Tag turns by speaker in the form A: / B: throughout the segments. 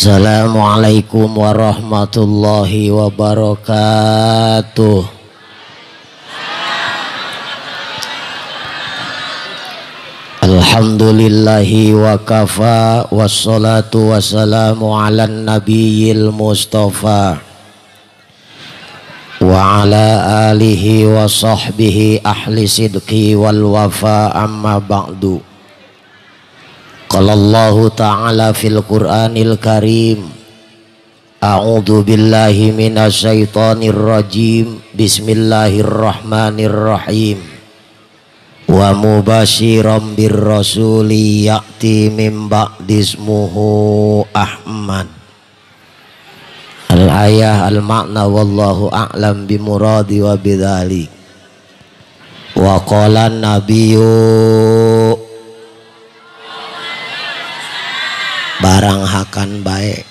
A: Assalamualaikum warahmatullahi wabarakatuh. Alhamdulillahi wa kafa, wassalatu wassalamu ala nabiyil mustafa wa ala alihi wa sahbihi ahli sidqi wal wafa, amma ba'du. Qala Allahu ta'ala fil Qur'anil Karim, a'udzu billahi minasyaitonir rajim, bismillahirrahmanirrahim. Wa mubasyiran bir rasuli ya'ti min ba'dismuhu Ahmad. Al-ayah al-makna wallahu a'lam bimuradi wa bidzalik. Wa qala nabiyyu barang hakan baik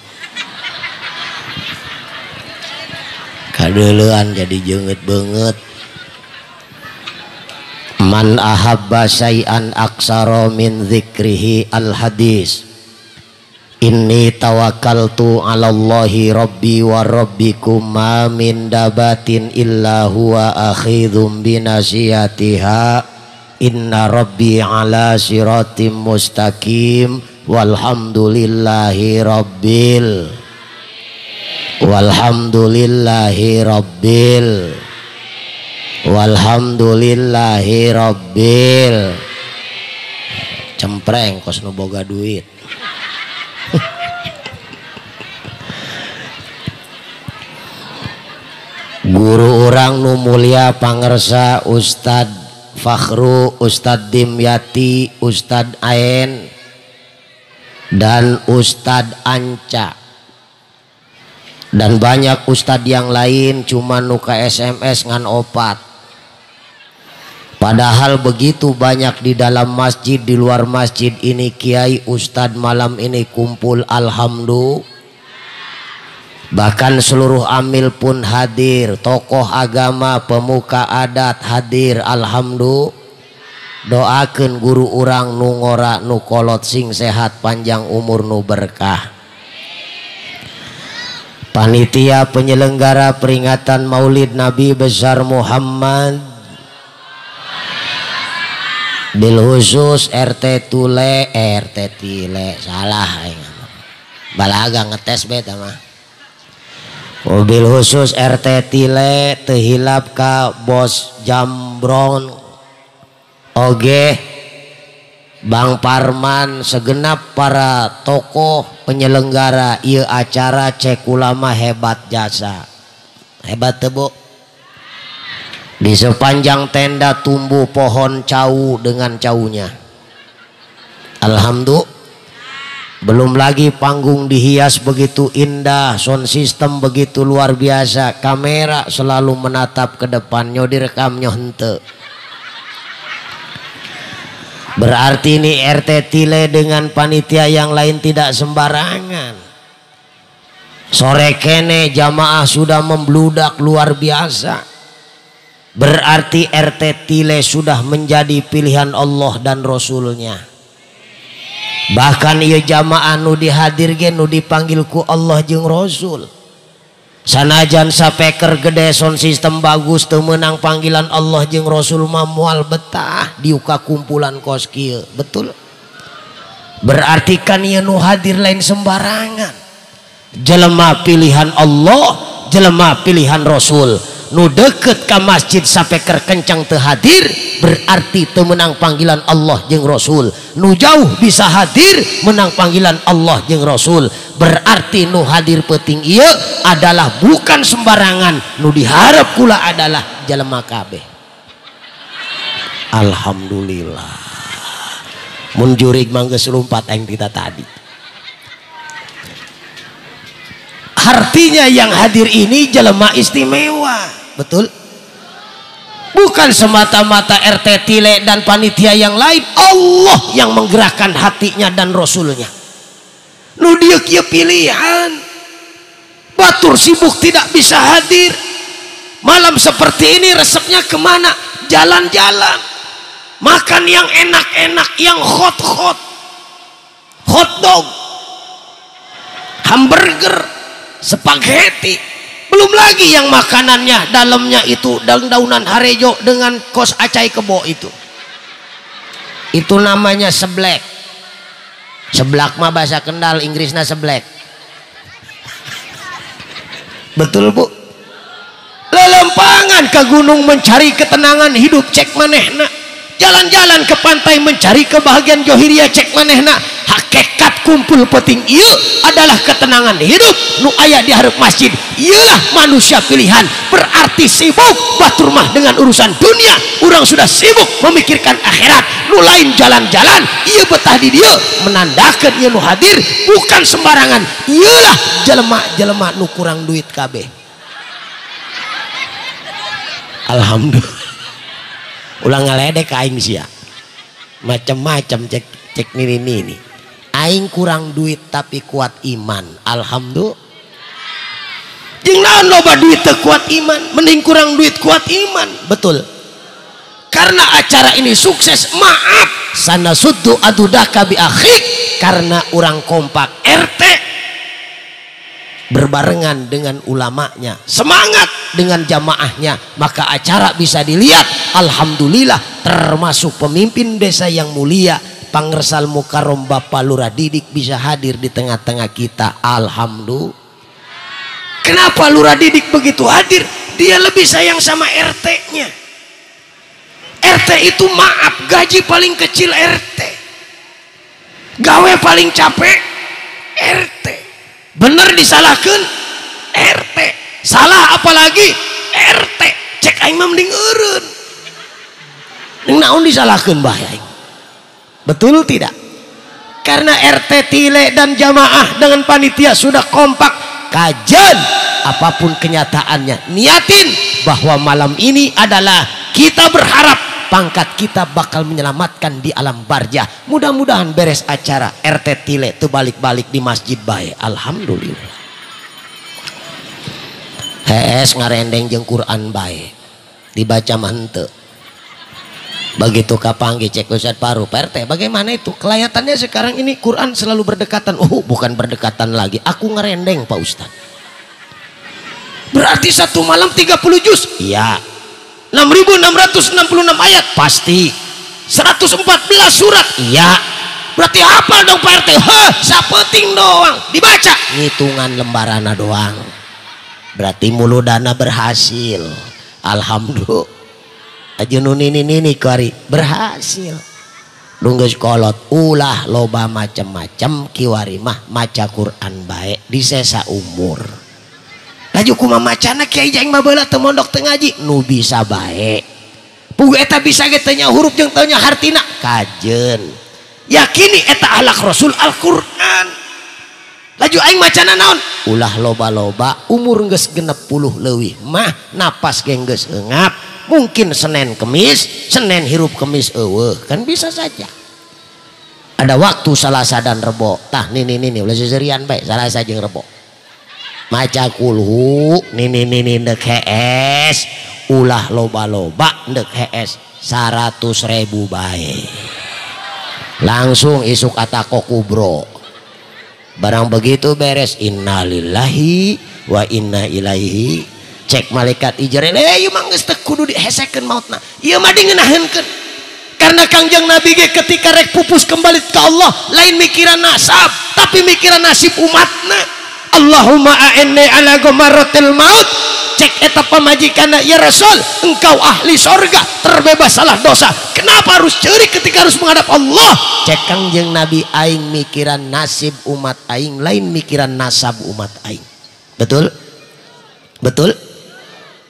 A: kadeuleuan jadi jeungeut beungeut. Man ahabba syai'an aksara min dzikrihi al hadis. Inni tawakkaltu 'ala Allahi rabbi wa rabbikum ma min dabatin illa huwa akhidhum binasiyatiha inna rabbi 'ala siratim mustaqim. Walhamdulillahi rabbil walhamdulillahi rabbil walhamdulillahi rabbil. Cempreng kos nu boga duit. Guru urang nu mulia pangersa Ustad Fakhru, Ustad Dimyati, Ustad Aen, dan Ustad Anca, dan banyak ustad yang lain, cuma nuka SMS ngan opat. Padahal begitu banyak di dalam masjid, di luar masjid ini kiai ustad malam ini kumpul, alhamdulillah. Bahkan seluruh amil pun hadir, tokoh agama, pemuka adat hadir, alhamdulillah. Doakeun guru urang nu ngora nu kolot sing sehat panjang umur nu berkah. Panitia penyelenggara peringatan Maulid Nabi besar Muhammad bil khusus RT Tule, RT Tile salah balaga ngetes beta mah. Mobil khusus RT Tile teu hilap ka Bos Jambron oge Bang Parman, segenap para tokoh penyelenggara ieu acara cek ulama hebat jasa. Hebat teu Bu? Di sepanjang tenda tumbuh pohon cau dengan caunya. Alhamdulillah. Belum lagi panggung dihias begitu indah, sound system begitu luar biasa, kamera selalu menatap ke depan, nyo direkam nyo henteu. Berarti ini RT Tile dengan panitia yang lain tidak sembarangan. Sore kene jamaah sudah membludak luar biasa. Berarti RT Tile sudah menjadi pilihan Allah dan Rasulnya. Bahkan ieu jamaah nu dihadir ge nu dipanggil ku Allah jeung Rasul. Sanajan sapeker gede sound system bagus teu meunang panggilan Allah jeung Rasul mah moal betah diuka kumpulan kos kieu. Betul? Berarti kan ieu nu hadir lain sembarangan. Jelema pilihan Allah, jelema pilihan Rasul. Nu deket ka masjid sapeker kencang teu hadir berarti teu meunang panggilan Allah jeung Rasul. Nu jauh bisa hadir menang panggilan Allah jeung Rasul. Berarti nu hadir peuting ieu adalah bukan sembarangan, nu diharap kula adalah jelema kabeh. Alhamdulillah. Mun jurig mah geus lumpat aing kita tadi. Artinya yang hadir ini jelema istimewa. Betul? Bukan semata-mata RT Tile dan panitia yang lain, Allah yang menggerakkan hatinya dan Rasulnya. Nu dieu kieu pilihan. Batur sibuk tidak bisa hadir. Malam seperti ini resepnya kemana? Jalan-jalan. Makan yang enak-enak, yang hot-hot. Hot dog. Hamburger, spaghetti, belum lagi yang makanannya dalamnya itu daun-daunan harejo dengan kos acai kebo itu. Itu namanya seblek. Seblak mah bahasa Kendal, Inggrisnya seblek. Betul bu? Lelempangan ke gunung mencari ketenangan hidup cek manehna. Jalan-jalan ke pantai mencari kebahagiaan johiria cek manehna. Hakikat kumpul peting ieu adalah ketenangan hidup nu aya di hareup masjid. Ieulah manusia pilihan. Berarti sibuk batur mah dengan urusan dunia, urang sudah sibuk memikirkan akhirat. Nu lain jalan-jalan ieu betah di dieu menandakan ieu nu hadir bukan sembarangan. Ieulah jelema-jelema nu kurang duit kabeh. Alhamdulillah. Ulah ngaledek aing sia. Macam-macam cek cek nini-nini. Aing kurang duit tapi kuat iman. Alhamdulillah. Jeung naon loba duit teu kuat iman, mending kurang duit kuat iman. Betul. Karena acara ini sukses, maaf, sana suddu adudaka bi akhik, karena urang kompak RT berbarengan dengan ulamanya, semangat dengan jamaahnya, maka acara bisa dilihat. Alhamdulillah, termasuk pemimpin desa yang mulia Pangersal Mukarrom Bapak Lurah Didik bisa hadir di tengah-tengah kita. Alhamdulillah. Kenapa Lurah Didik begitu hadir? Dia lebih sayang sama RT-nya. RT itu maaf, gaji paling kecil RT, gawe paling capek RT, bener disalahkan RT, salah apalagi RT. Cek aing mah mending eureun. Naon disalahkan bah aing? Betul tidak? Karena RT Tile dan jamaah dengan panitia sudah kompak kajian apapun kenyataannya, niatin bahwa malam ini adalah kita berharap pangkat kita bakal menyelamatkan di alam barjah. Mudah-mudahan beres acara RT Tile tuh balik-balik di masjid bae. Alhamdulillah. Hees ngarendeng jeung Quran bae. Dibaca mah henteu. Begitu kapanggih cek Ustaz Paru, Pak RT, bagaimana itu? Kelihatannya sekarang ini Quran selalu berdekatan. Oh, bukan berdekatan lagi. Aku ngerendeng Pak Ustaz. Berarti satu malam 30 juz. Iya. 6.666 ayat pasti. 114 surat. Iya. Berarti hafal dong Pak RT. Heh, sapeting doang dibaca, ngitungan lembarana doang. Berarti muludana berhasil. Alhamdulillah. Aja nu nini-nini kuari berhasil. Nunggu kolot ulah loba macam-macam kiwari mah maca Quran bae disesa umur. Laju kuma macana kiai jaing mah baheula teu mondok teu ngaji nu bisa bae. Puguh eta bisa ge teu nya huruf jeung teu nya hartina kajeun. Yakini eta akhlak Rasul Al-Qur'an. Laju aing macana naon? Ulah loba-loba umur geus 60 leuwih mah napas ge geus eungap. Mungkin Senin Kemis, Senin hirup Kemis eueuh, kan bisa saja. Ada waktu Salasa dan Rebo. Tah nini nini ulah seserian bae Salasa jeung Rebo. Maca kulhu nini nini ndek hees, ulah loba-loba ndek hees 100.000 bae. Langsung isuk atako kubro. Barang begitu beres innalillahi wa inna ilaihi. Cek malaikat ijrel, ieu mah geus teu kudu dihesekeun mautna. Ieu mah dingenaheunkeun. Karena Kangjeng Nabi ge ketika rek pupus kembali ke Allah, lain mikiran nasab, tapi mikiran nasib umatna. Allahumma a'inni ala ghamaratil maut. Cek eta pamajikanna, ya Rasul, engkau ahli sorga, terbebas salah dosa. Kenapa harus ceurik ketika harus menghadap Allah? Cek Kangjeng Nabi, aing mikiran nasib umat aing, lain mikiran nasab umat aing. Betul? Betul?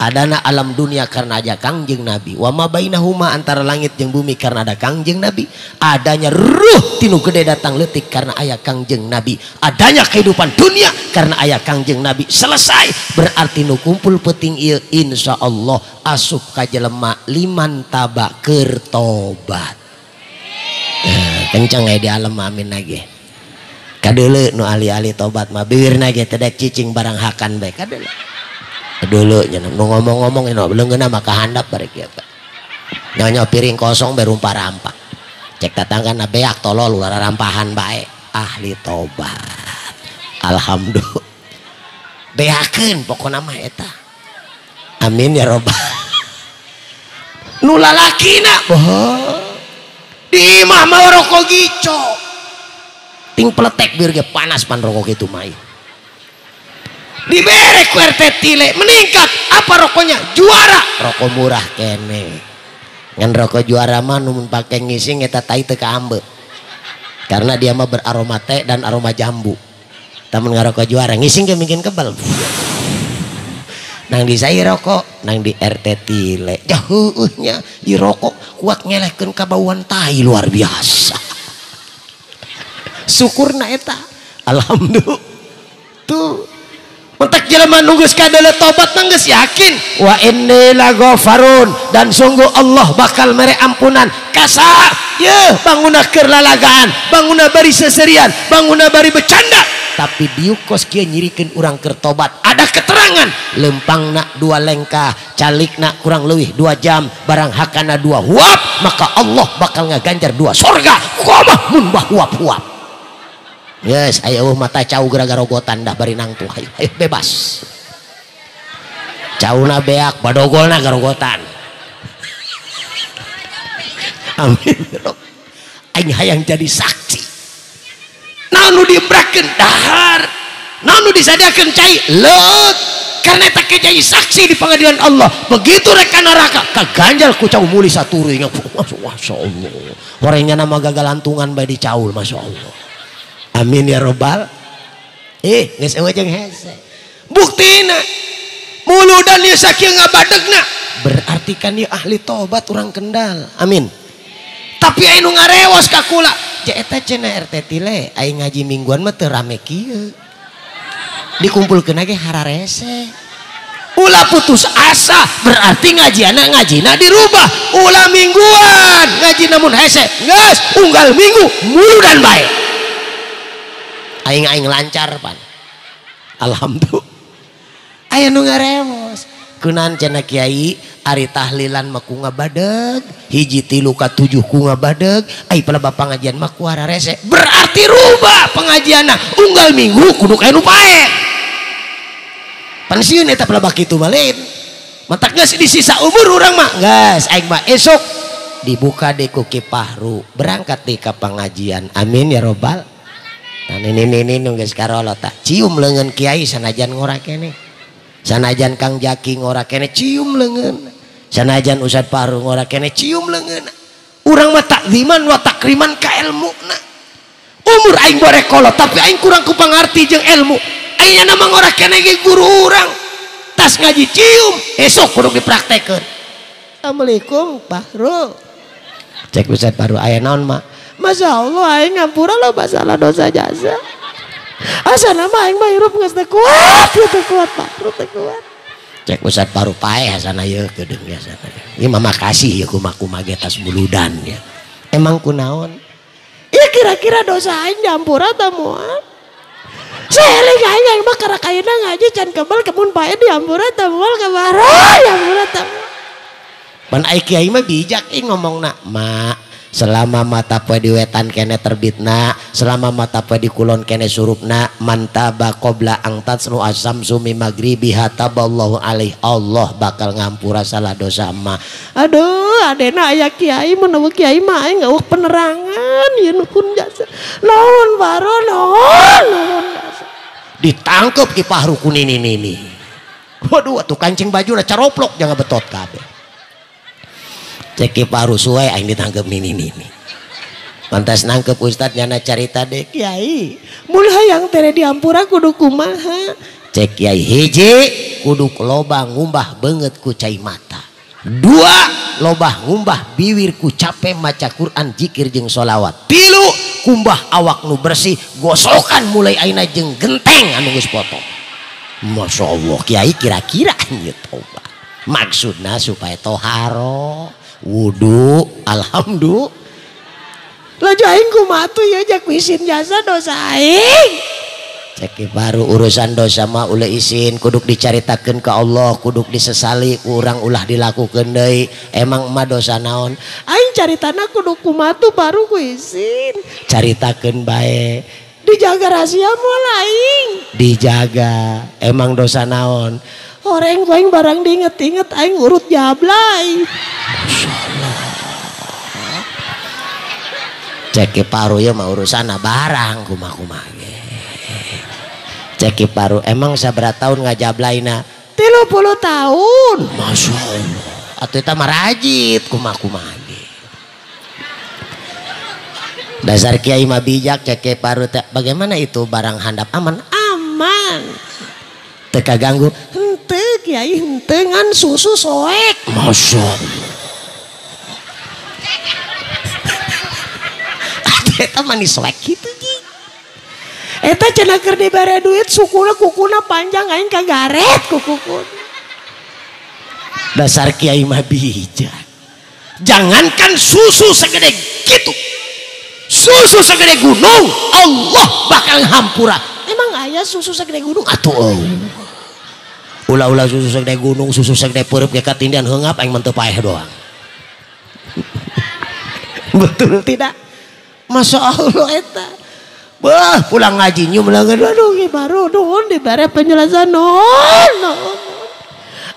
A: Adana alam dunia karena aja Kangjeng Nabi. Wa ma bainahuma antara langit jeung bumi karena ada Kangjeng Nabi. Adanya ruh tinu gede datang leutik karena aya Kangjeng Nabi. Adanya kehidupan dunia karena aya Kangjeng Nabi. Selesai. Berarti nu kumpul peuting ieu insyaallah asup ka jelema liman taba keur tobat. Kenceng aya di alam amin lagi. Kadeuleu nu ahli-ahli tobat mah beureurna ge teu dek cicing barang hakan bae kadeuleu. Dulu nya nu ngomong-ngomong nya leungeunna mah kahandap barek ieu teh. Nyonya piring kosong bae rumpah-rampak. Cek tatanggana beak tolol ulah rampahan bae. Ahli tobat. Alhamdulillah. Beakeun pokona mah eta. Amin ya robbal. Nu lalakina di imah mah rokok gico. Ting peletek biar ge panas pan rokok kitu mah. Dibere ku RT Tile meningkat apa rokoknya? Juara. Rokok murah kene. Ngan rokok juara mah nu pake ngising eta tai teu kaambe. Karena dia mah beraroma teh dan aroma jambu. Tamun ngarokok juara ngising ge mungkin kebal. Nang di saya rokok, nang di RT Tile. Jauhnya di rokok kuat ngelehkeun kabauan tai luar biasa. Syukurna eta. Alhamdulillah. Tuh. Mentak jelema nu geus kadele tobat mah geus yakin wa inni laghafarun dan sungguh Allah bakal mere ampunan. Kasa yeuh banguna keur lalagaan, banguna bari seserian, banguna bari bercanda, tapi diuk kos kieu nyirikeun urang keur tobat. Ada keterangan lempangna 2 lengkah, calikna kurang leuwih 2 jam, barang hakana 2 huap, maka Allah bakal ngaganjar 2 sorga. Kumaha mun bah huap-huap. Yes, ayo mata cau gara-gara rogotan dah bari nangtu. Ayo, ayo bebas. Cauna beak, badogolna garogotan. Amin. Aing hayang jadi saksi. Naon nu dibrakeun dahar, naon nu disadiakeun cai leut. Karena eta ke jadi saksi di pengadilan Allah. Begitu rek ka neraka, kaganjal ku cau muli saturi. Masya Allah. Orangnya nama gagalantungan bae dicaul, Masya Allah. Amin ya robbal. Geus eueuh jeung hese. Buktina muludan ieu sakieu ngabadegna berarti kan ieu ahli tobat urang Kendal. Amin. Tapi aya nu ngarewos ka kula, ja eta cenah RT Tile aing ngaji mingguan mah teu rame kieu. Dikumpulkeun ge hararese. Ulah putus asa berarti ngajiana ngajina dirubah. Ulah mingguan ngaji namun hese. Geus unggal minggu muludan bae. Aing-aing lancar pan. Alhamdulillah. Aya nu ngarewos. Kunaon cenah kiai ari tahlilan mah ku ngabadeg, 1 3 ka 7 ku ngabadeg, ai pelebah pengajian mah ku hararese. Berarti rubah pengajianna unggal minggu kudu kae nu pae. Pensiun eta pelebah kitu mah lain. Matak geus di sisa umur urang mah geus aing mah esuk dibuka deui ku Ki Fahru, berangkat deui ka pengajian. Amin ya robbal. Nah, ini geus karolot tak cium leungeun kiai sanajan ngora kene. Sanajan Kang Jaki ngora kene cium leungeun. Sanajan Ustad Fahru ngora kene cium leungeun. Urang mah takziman wa takriman ka elmuna. Umur aing borek kolot tapi aing kurang ku pangarti jeung ilmu. Aing nya mah ngora kene ge guru urang. Tas ngaji cium, esok kudu dipraktekeun. Assalamualaikum Fahru. Cek Ustad Fahru aya naon mah? Masya Allah, aing ngampura lo masalah dosa jasa. Asana mah aing mah hirup geus teu kuat, teu kuat Pak, teu kuat. Cek Ustad Fahru paeh asana ieu keudeung biasana. Ieu mah makasih ieu kumaha-kumaha ge tas muludan ya. Emang kunaon? Ieu kira-kira dosa aing diampura tah moal? Seeling aing aing mah karak ayeuna ngaji can kebel kemun paeh diampura tah moal kabara diampura tah moal. Pan ai kiai mah bijak ih ngomongna, "Mak, selama mata poe di wetan kene terbitna, selama mata poe di kulon kene surupna, mantaba qabla angtat snu asamsu mi maghribi hataballahu alaih." Allah bakal ngampura salah dosa emak. Aduh, adena aya kiai mun eueuh kiai mah aing eueuh penerangan ieu nuhun jasa. Nuhun baro nuhun, nuhun jasa. Ditangkep Ki Fahru ku nini-nini. Waduh, atuh kancing baju lah caroplok jangan betot kabeh. Cek Ki Fahru suwe aing ditangkep nini-nini. Pantas nangkep ustad nyana carita deh kiai. Mun hayang tere diampura kudu kumaha? Cek kiai hiji kudu loba ngumbah beungeut ku cai mata. 2 loba ngumbah biwir ku cape maca Quran jikir jeung sholawat. 3 kumbah awak nu bersih gosokan mulai ayeuna jeung genteng anu geus potong. Masya Allah kiai kira-kira anjeun tobat. Maksudna supaya toharo wudu alhamdulillah. Laju aing kumaha tuh ya jak isin jasa dosa aing. Cek baru urusan dosa mah ulah isin kuduk dicaritakeun ka Allah, kuduk disesali urang ulah dilakukeun deui. Emang mah dosa naon? Aing caritana kudu kumaha tuh baru ku isin. Caritakeun bae. Di Dijaga rahasia moal aing. Dijaga. Emang dosa naon? Horeng aing barang diinget-inget aing urut jablay. Masyaallah. Cek paru ya mah urusana barang kumaha-kumaha ge. Cek paru emang sabaraha tahun ngajablayna? 30 tahun. Masya Allah. Atuh eta mah rajit kumaha-kumaha ge. Dasar kiai mah bijak cek paru teh. Bagaimana itu barang handap aman? Aman. Teu kaganggu. Henteu kiai henteu ngan susu soek. Masya Allah. Eta manis soek kitu ji. Eta cenah keur dibere duit sukuna kukuna panjang aing kagaret kukukun. Dasar kiai mah bijak. Jangankan susu segede gitu. Susu segede gunung Allah bakal hampura. Emang aya susu segede gunung? Atuh eueuh. Ulah-ulah susu segede gunung, susu segede peureub ge katindian heungap aing mah teu paeh doang. Betul tidak? Masya Allah eta. Bah, pulang ngaji nyum langan aduh baru nuhun dibere penjelasan nuhun.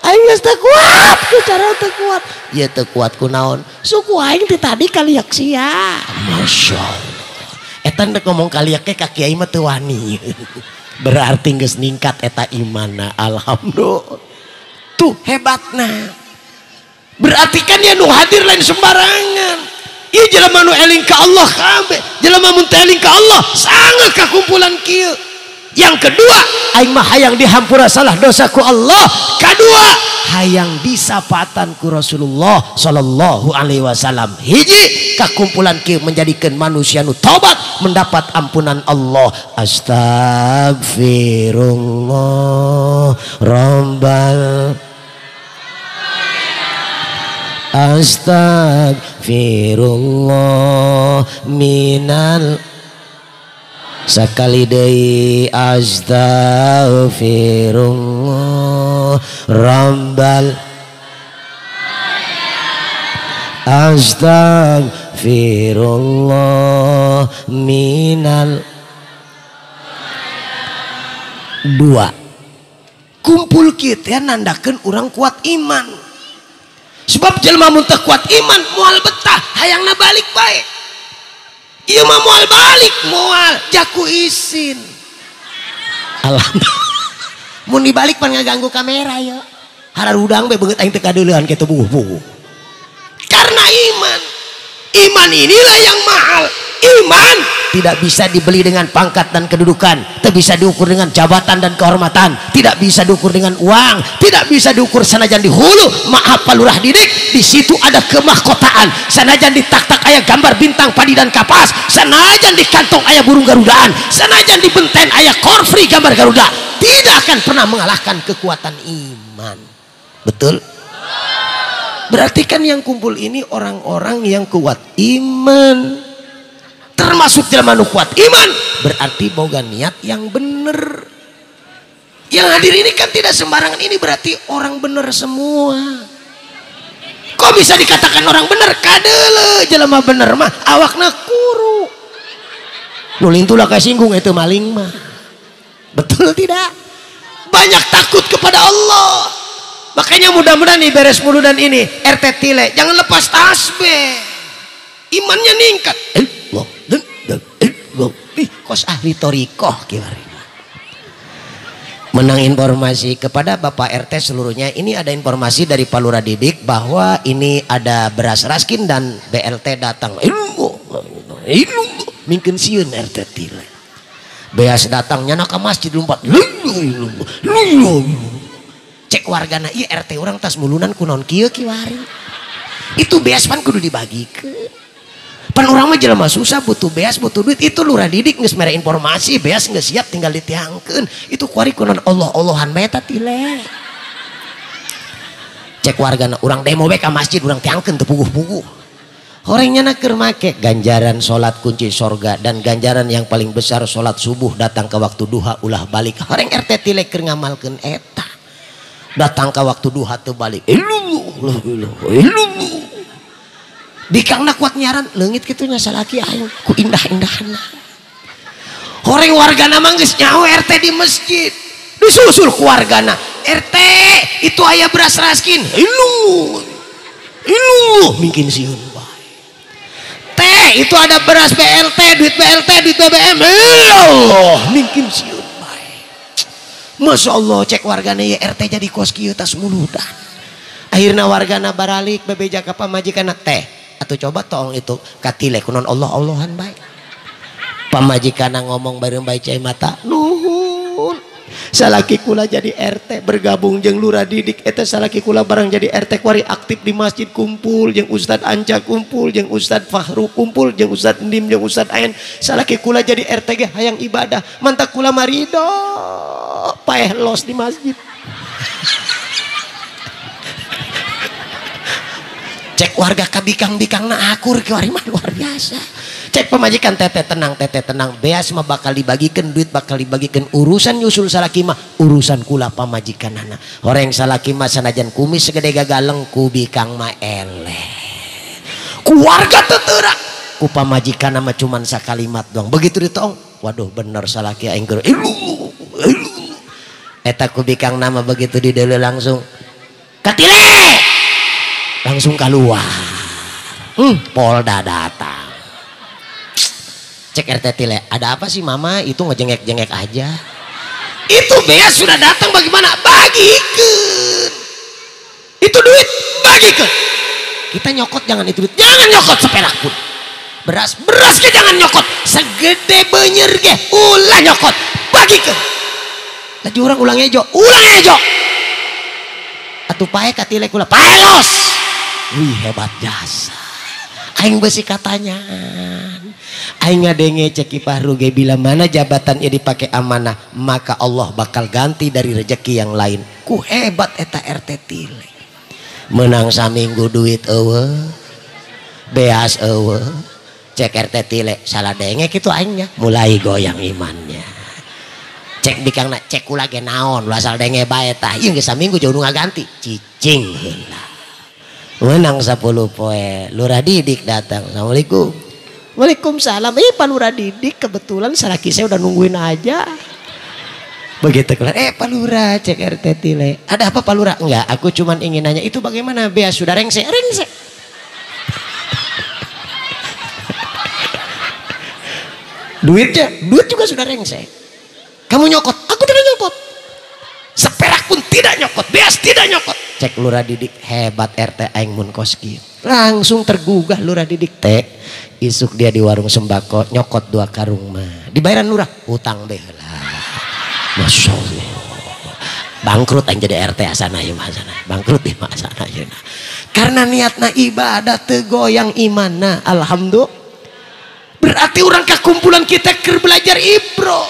A: Aing geus teu kuat, ku cara teu kuat. Ieu teu kuat ku naon? Suku aing ti tadi kaliak sia. Masya Allah. Eta ndek ngomong kaliak ge ka kiai mah teu wani. Berarti geus ningkat eta imanna. Alhamdulillah. Tuh hebatna. Berarti kan ya nu hadir lain sembarangan. Ieu jelema nu eling ka Allah kabeh, jelema mun teu eling ka Allah sangat kakumpulan kieu. Yang kedua, aing mah hayang dihampura salah dosaku Allah. Kedua, hayang disapatan ku Rasulullah sallallahu alaihi wasallam. Hiji, kakumpulan kieu menjadikan manusia nu tobat mendapat ampunan Allah. Astagfirullah rabbal Astagfirullah minal sekali deui astagfirullah rabbal astagfirullah minal. Dua, kumpul kita nandakeun urang kuat iman. Sebab jelema mun teu kuat iman moal betah hayangna balik bae. Ieu mah moal balik moal jaku isin. Alhamdulillah. Mun dibalik pan ngaganggu kamera ya. Hararudang bae beungeut aing teu kadeuleuhan kitu buguh-buguh. Karena iman. Iman inilah yang mahal. Iman tidak bisa dibeli dengan pangkat dan kedudukan, tidak bisa diukur dengan jabatan dan kehormatan, tidak bisa diukur dengan uang, tidak bisa diukur sanajan di hulu. Maaf Pak Lurah Didik, di situ ada kemahkotaan. Sanajan di tak-tak aya gambar bintang padi dan kapas, sanajan di kantong aya burung garudaan, sanajan di benten aya korfri gambar garuda, tidak akan pernah mengalahkan kekuatan iman. Betul? Berarti kan yang kumpul ini orang-orang yang kuat iman. Termasuk jelema nu kuat iman berarti boga niat yang bener. Yang hadir ini kan tidak sembarangan, ini berarti orang bener semua. Kok bisa dikatakan orang bener? Kadeule jelema bener mah awakna kuru. Nu lintulah kasinggung itu maling mah. Betul tidak? Banyak takut kepada Allah. Makanya mudah-mudahan nih beres muludan ini RT Tile jangan lepas tasbih. Imannya ningkat. Kos ahli torikoh kiwari. Menang informasi kepada Bapak RT seluruhnya. Ini ada informasi dari Pak Lurah Didik bahwa ini ada beras raskin dan BLT datang. Mingkeun sieun RT Tile. Beas datang nyana ka masjid lompat. Cek wargana ieu RT urang tas mulunan kunaon kieu kiwari. Itu beas pan kudu dibagikeun. Pan urang mah jelema susah butuh beas butuh duit. Itu Lurah Didik geus mere informasi beas geus siap tinggal ditiangkeun. Itu kuari kunaon Allah-Allahan bae ta Tile. Cek wargana urang demo bae ka masjid urang tiangkeun teu puguh-puguh. Horengnya na keur make ganjaran salat kunci sorga dan ganjaran yang paling besar salat subuh datang ke waktu duha ulah balik. Horeng RT Tile keur ngamalkeun eta. Datang ke waktu duha teu balik. Dikangna kuat nyaran leungit kitu nya salaki aing ku indah-indahna. Horeng wargana mah geus nyaho RT di masjid. Disusul ku wargana. RT itu aya beras raskin. Ilu. Ilu mungkin sieun bae. Teh itu ada beras BLT, duit BLT, duit BBM. Allah, mungkin sieun bae. Masya Allah cek wargana ya RT jadi kos kieu tas muludan. Akhirna wargana baralik bebeja ka pamajikanna teh. Atuh coba tong itu katile kunon Allah Allahan bae. Pamajikanna ngomong bareng bae cai mata. Nuhun. Salaki kula jadi RT bergabung jeung Lurah Didik eta salaki kula bareng jadi RT kuari aktif di masjid kumpul jeung Ustad Anca kumpul jeung Ustad Fahru kumpul jeung Ustad Ndim jeung Ustad Ain. Salaki kula jadi RT ge hayang ibadah mantak kula marido paeh los di masjid. Cek warga kabikang-bikangna akur kiwari mah luar biasa. Cek pemajikan teteh tenang beas mah bakal dibagikan duit bakal dibagikan urusan nyusul salaki mah urusan kula pamajikanana. Horeng salaki mah sanajan kumis segede gagaleng ku bikang mah eleh. Ku warga teterak ku pamajikanna mah cuman sakalimat doang. Begitu ditong waduh bener salaki aing keur ilu ilu. Eta ku bikang nama begitu dideuleu langsung katile langsung keluar. Polda datang. Cek RT Tile, ada apa sih mama itu ngejengek-jengek aja. Itu beas sudah datang bagaimana? Bagikan. Itu duit bagikan. Kita nyokot jangan itu duit, jangan nyokot seperak pun. Beras, beras ke jangan nyokot. Segede benyer ge ulah nyokot, bagikan. Tadi orang ulang ejo, ulang ejo. Atuh pae katile kula, pae los. Wih hebat jasa. Aing besi katanya. Aing ngadenge cek Ki Fahru ge bila mana jabatan ieu dipake amanah maka Allah bakal ganti dari rejeki yang lain. Ku hebat eta RT Tile. Menang saminggu duit eueuh. Beas eueuh. Cek RT Tile salah denge kitu aingnya mulai goyang imannya. Cek bikangna cek kula ge naon lu asal denge bae tah ieu geus saminggu jauh nu ngaganti cicing heula. Menang 10 poe Lurah Didik datang. Assalamualaikum. Waalaikumsalam. Pak Lurah Didik kebetulan salaki saya udah nungguin aja. Begitu keluar, Pak Lurah cek RT Tile. Ada apa Pak Lurah? Enggak, aku cuman ingin nanya itu bagaimana bea sudah rengse, rengse. Duitnya, duit juga sudah rengse. Kamu nyokot, aku tidak nyokot. Seperak pun tidak nyokot, beas tidak nyokot. Cek Lurah Didik hebat RT aing mun kos kieu. Langsung tergugah Lurah Didik teh. Isuk dia di warung sembako nyokot 2 karung mah. Dibayaran lurah, utang deh lah. Masya Allah. Bangkrut aing jadi RT asana ieu mah asana. Bangkrut ieu mah asana ieu. Karena niatna ibadah teu goyang imanna. Alhamdulillah. Berarti urang kakumpulan kita keur belajar ibro.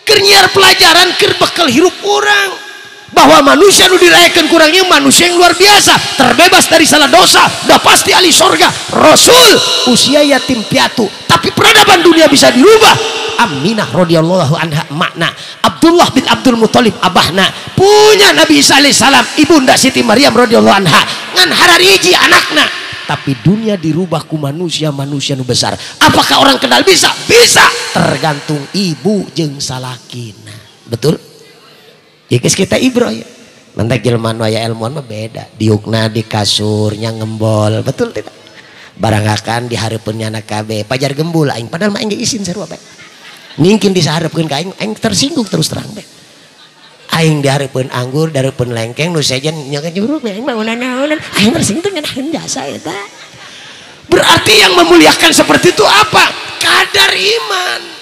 A: Keur nyiar pelajaran keur bekal hirup urang. Bahwa manusia nu dirayakan kurangnya manusia yang luar biasa, terbebas dari salah dosa, udah pasti ahli sorga. Rasul usia yatim piatu, tapi peradaban dunia bisa dirubah. Aminah radhiyallahu anha makna, Abdullah bin Abdul Muthalib abahna, punya Nabi Isa alaihissalam, ibunda Siti Maryam radhiyallahu anha, ngan harariji anakna. Tapi dunia dirubah ku manusia-manusia nu besar. Apakah orang kenal bisa? Bisa, tergantung ibu jeung salakina. Betul? Ya guys kita ibro ya. Mentek jelema nu aya ilmuwan mah beda. Diukna di kasurnya ngembol, betul tidak? Barangakan dihareupeun nyana kabeh, pajar gembul aing padahal mah aing ge isin sarua bae. Mungkin disahareupeun ka aing, aing tersinggung terus terang bae. Aing dihareupeun anggur, dihareupeun lengkeng nu sejen nya nyuruh aing mah naonan. Aing tersinggung ngeunaheun jasa eta. Berarti yang memuliakan seperti itu apa? Kadar iman.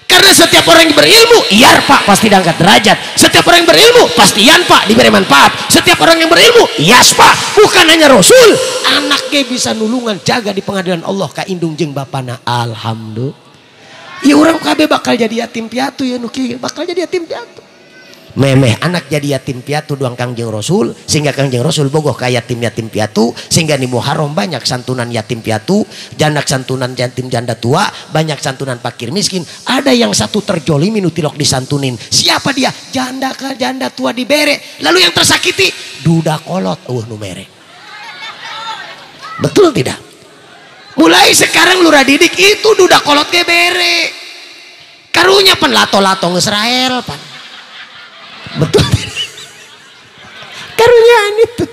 A: Karena setiap orang yang berilmu, yarfa pasti diangkat derajat. Setiap orang yang berilmu, pasti yanfa diberi manfaat. Setiap orang yang berilmu, yasfa. Bukan hanya Rasul, anaknya bisa nulungan jaga di pengadilan Allah ka indung jeung bapana. Alhamdulillah. Ya orang kabeh bakal jadi yatim piatu ya nu kieu bakal jadi yatim piatu. Memeh anak jadi yatim piatu doang Kangjeng Rasul, sehingga Kangjeng Rasul bogoh ka yatim-yatim piatu, sehingga di Muharram banyak santunan yatim piatu, janak santunan yatim janda tua, banyak santunan fakir miskin. Ada yang satu terjolimi nu tilok disantunin. Siapa dia? Janda ke janda tua dibere. Lalu yang tersakiti duda kolot eueuh nu mere. Betul tidak? Mulai sekarang Lurah Didik itu duda kolot ge bere. Karunya pan lato-lato Israel pan. Betul. Karunyaan itu.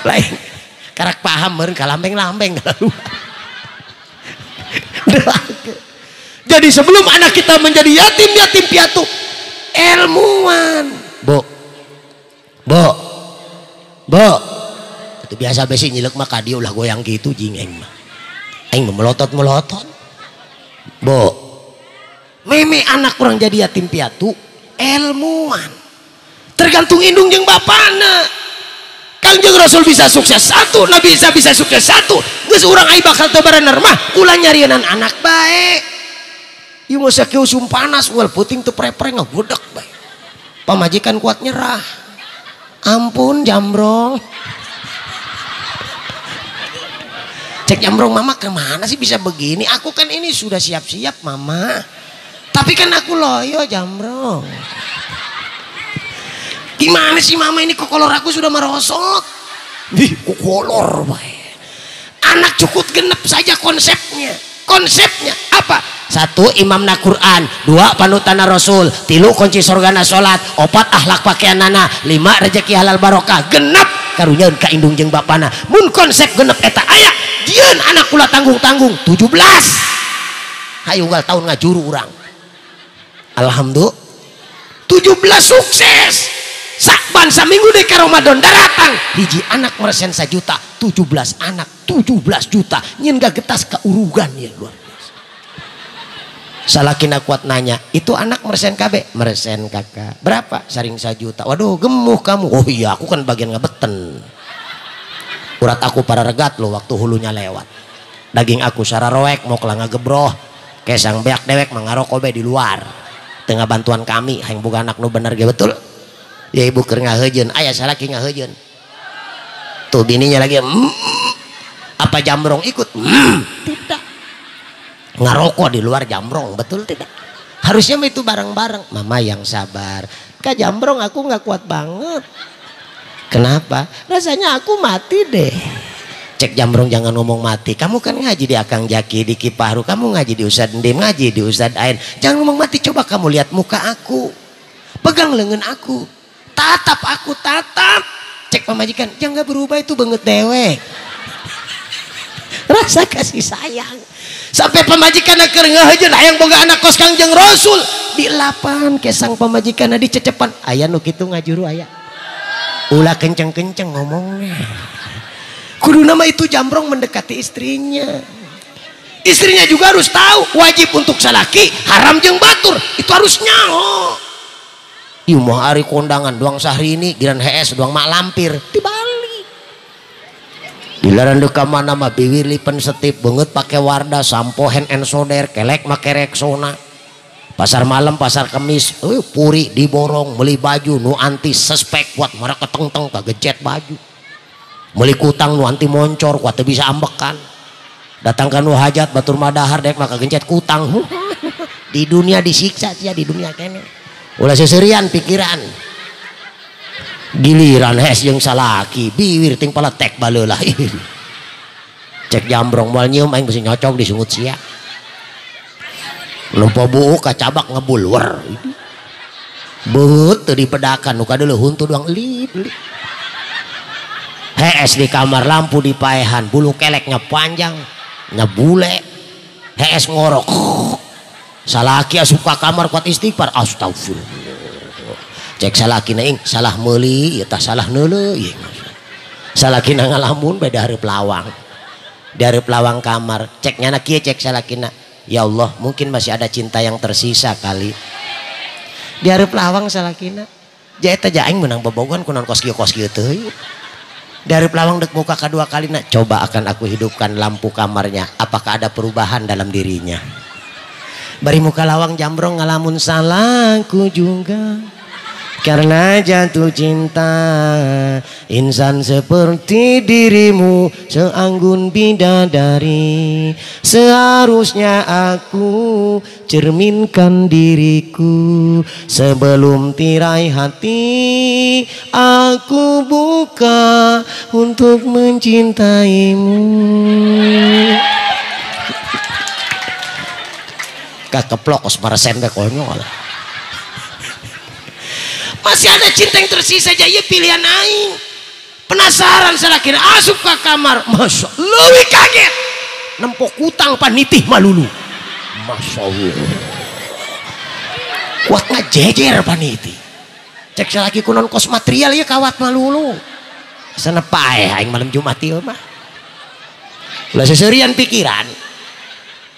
A: Lain karak paham meureun kalambeng-lambeng lalu. Jadi sebelum anak kita menjadi yatim-yatim piatu, ilmuwan. Bu. Bu. Bu. Itu biasa besi nyilek mah ka dieu ulah goyang gitu jing aing mah. Aing melotot-melotot. Bu. Meme anak kurang jadi yatim piatu, ilmuwan. Tergantung indung jeung bapana. Kangjeng Rasul bisa sukses satu, Nabi Isa bisa sukses satu. Geus urang ai bakal teu barener mah ulah nyarienan anak bae. Ieu mah sakieu usum panas ual puting teu pre-pre ngagodak bae. Pamajikan kuat nyerah. Ampun jambrong. Cek jambrong mama kemana sih bisa begini? Aku kan ini sudah siap-siap mama. Tapi kan aku loyo jambrong. Gimana sih mama ini kokolor aku sudah merosot. Ih, kokolor bae. Anak cukup genep saja konsepnya. Konsepnya apa? Satu, imamna Quran. Dua, panutana Rasul. Tilu, kunci sorgana salat. Opat, akhlak pakaianana. Lima, rezeki halal barokah. Genep karunya ka indung jeung bapana. Mun konsep genep eta aya, jieun anak kula tanggung-tanggung 17. Hayu unggal tahun ngajuru urang. Alhamdulillah 17 sukses. Sakban saminggu deh ke Ramadan daratang hiji anak meresen 1 juta, 17 anak 17 juta nyin gak getas keurugan ya luar biasa. Salakina kuat nanya, itu anak meresen KB? Meresen kakak. Berapa? Saring 1 juta. Waduh gemuh kamu. Oh iya aku kan bagian ngebeten. Urat aku para regat loh waktu hulunya lewat. Daging aku sararoek mau kelanga gebroh. Kesang beak dewek mengaroko be di luar. Tengah bantuan kami hayang boga anak nu bener ge betul. Ya ibu keur ngahejeun, aya salaki ngahejeun. Tuh bininya lagi apa jambrong ikut? Tidak. Ngarokok di luar jambrong, betul tidak? Harusnya itu bareng-bareng. Mama yang sabar. Kak jambrong aku nggak kuat banget. Kenapa? Rasanya aku mati deh. Cek jambrong jangan ngomong mati. Kamu kan ngaji di Akang Jaki, di Kiparu, kamu ngaji di Ustadz Ndim, ngaji di Ustadz Ain. Jangan ngomong mati, coba kamu lihat muka aku. Pegang lengan aku. Tatap aku, tatap. Cek pamajikan, jangan berubah itu banget dewek. Rasa kasih sayang. Sampai pamajikan keur ngahejeun hayang boga anak kos Kangjeng Rasul. Di lapan kesang pamajikan dicecepan. Aya nu kitu ngajuru aya. Ulah kenceng-kenceng ngomongnya. Kudu nama itu jambrong mendekati istrinya. Istrinya juga harus tahu wajib untuk salaki, haram jeung batur. Itu harus nyaho. Ieu mah ari kondangan doang sahrini giran HS doang mak lampir dibalik. Dilarang deuk mana mah biwir lipen setip beungeut pake wardah sampo hand and shoulder kelek make Rexona. Pasar malam pasar kemis puri diborong beli baju nu anti suspek kuat mereka keteng-teng kagecet baju. Beli kutang nu anti moncor kuat teu bisa ambekan. Datang ka nu hajat batur madahar dek maka gencet kutang. Di dunia disiksa sia di dunia kene. Ulah seserian pikiran. Giliran hes jeung salaki biwir ting paletek baleulah. Cek jambrong moal nyium aing besi nyocok disungut sia. Nempo buuk kacabak ngebul wer. Beut teu dipedakan nu kadeuleuh huntu doang lip lip. Hees di kamar lampu dipaehan, bulu keleknya panjang, nyebule. Hees ngorok. Salaki asup ka kamar kuat istighfar, astagfirullah. Cek salakina ing salah meuli, ieu tah salah neuleuh ieu. Salakina ngalamun bae hareup lawang. Di hareup lawang kamar, cek nyana kieu cek salakina. Ya Allah, mungkin masih ada cinta yang tersisa kali. Di hareup lawang salakina. Ja eta ja aing meunang bobogohan kunaon kos kieu teuing. Di hareup lawang dek muka kedua kalina, coba akan aku hidupkan lampu kamarnya, apakah ada perubahan dalam dirinya. Bari muka lawang jambrong ngalamun salahku juga karena jatuh cinta insan seperti dirimu seanggun bidadari seharusnya aku cerminkan diriku sebelum tirai hati aku buka untuk mencintaimu. Keplok kos maresen teh konyol. Masih ada cinta yang tersisa aja, ya pilihan aing. Penasaran salakina asup ke kamar, masya leuwih kaget. Nempok kutang panitih malulu. Masya Allah. Kuat ngajejer panitih. Cek salaki kunon kos material ya kawat malulu. Sana paeh aing malam Jumat ieu mah. Ulah seserian pikiran.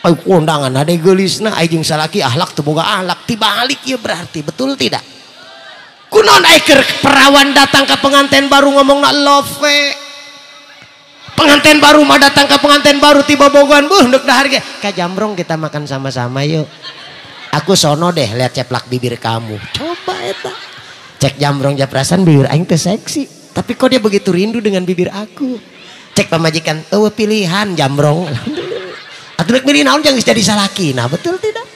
A: Ay kondangan hade geulisna aing jeung salaki ahlak teu boga ahlak tibalik ieu berarti betul tidak? Kunaon ai keur perawan datang ke pengantin baru ngomongna love. Pengantin baru mah datang ke pengantin baru tiba bogohan buh ndek dahar ge. Ka Jambrong kita makan sama-sama yuk. Aku sono deh lihat ceplak bibir kamu. Coba eta. Cek Jambrong japrasan bibir aing teh seksi. Tapi kok dia begitu rindu dengan bibir aku. Cek pamajikan eueuh pilihan Jambrong. Alhamdulillah. Atuh rek milih naon jangan jadi salaki. Nah betul tidak?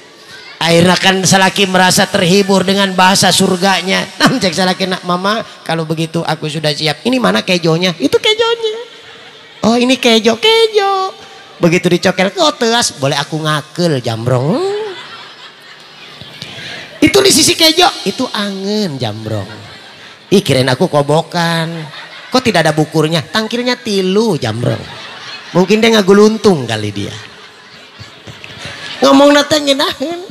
A: Akhirnya kan salaki merasa terhibur dengan bahasa surganya. Nah cek salaki nak mama kalau begitu aku sudah siap. Ini mana kejonya? Itu kejonya. Oh ini kejo, kejo. Begitu dicokel kok teas, boleh aku ngakel Jambrong. Itu di sisi kejo, itu angen Jambrong. Ih kirain aku kobokan. Kok tidak ada bukurnya? Tangkirnya tilu Jambrong. Mungkin dia ngaguluntung kali dia. Ngomong nate ngenahin.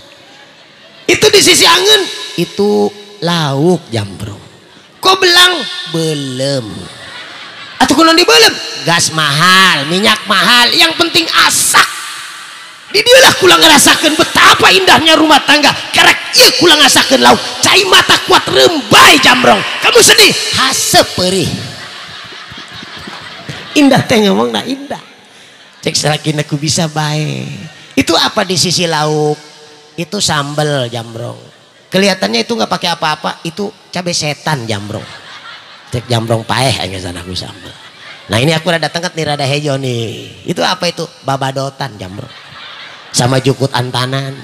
A: Itu di sisi angen, itu lauk Jambrong. Kok belang? Belum. Atau kunon dibelem? Gas mahal, minyak mahal, yang penting asak. Di dialah kula ngerasakan betapa indahnya rumah tangga. Karek ieu kula ngerasakeun lauk, cai mata kuat rembai Jambrong. Kamu sedih, haseup perih. Indah teh ngomong nah indah. Cek salakina ku bisa bae. Itu apa di sisi lauk? Itu sambel Jambrong. Kelihatannya itu nggak pakai apa-apa, itu cabai setan Jambrong. Cek Jambrong paeh aing sana aku sambel. Nah ini aku rada tengket nih, rada hejo nih. Itu apa itu? Babadotan Jambrong. Sama jukut antanan.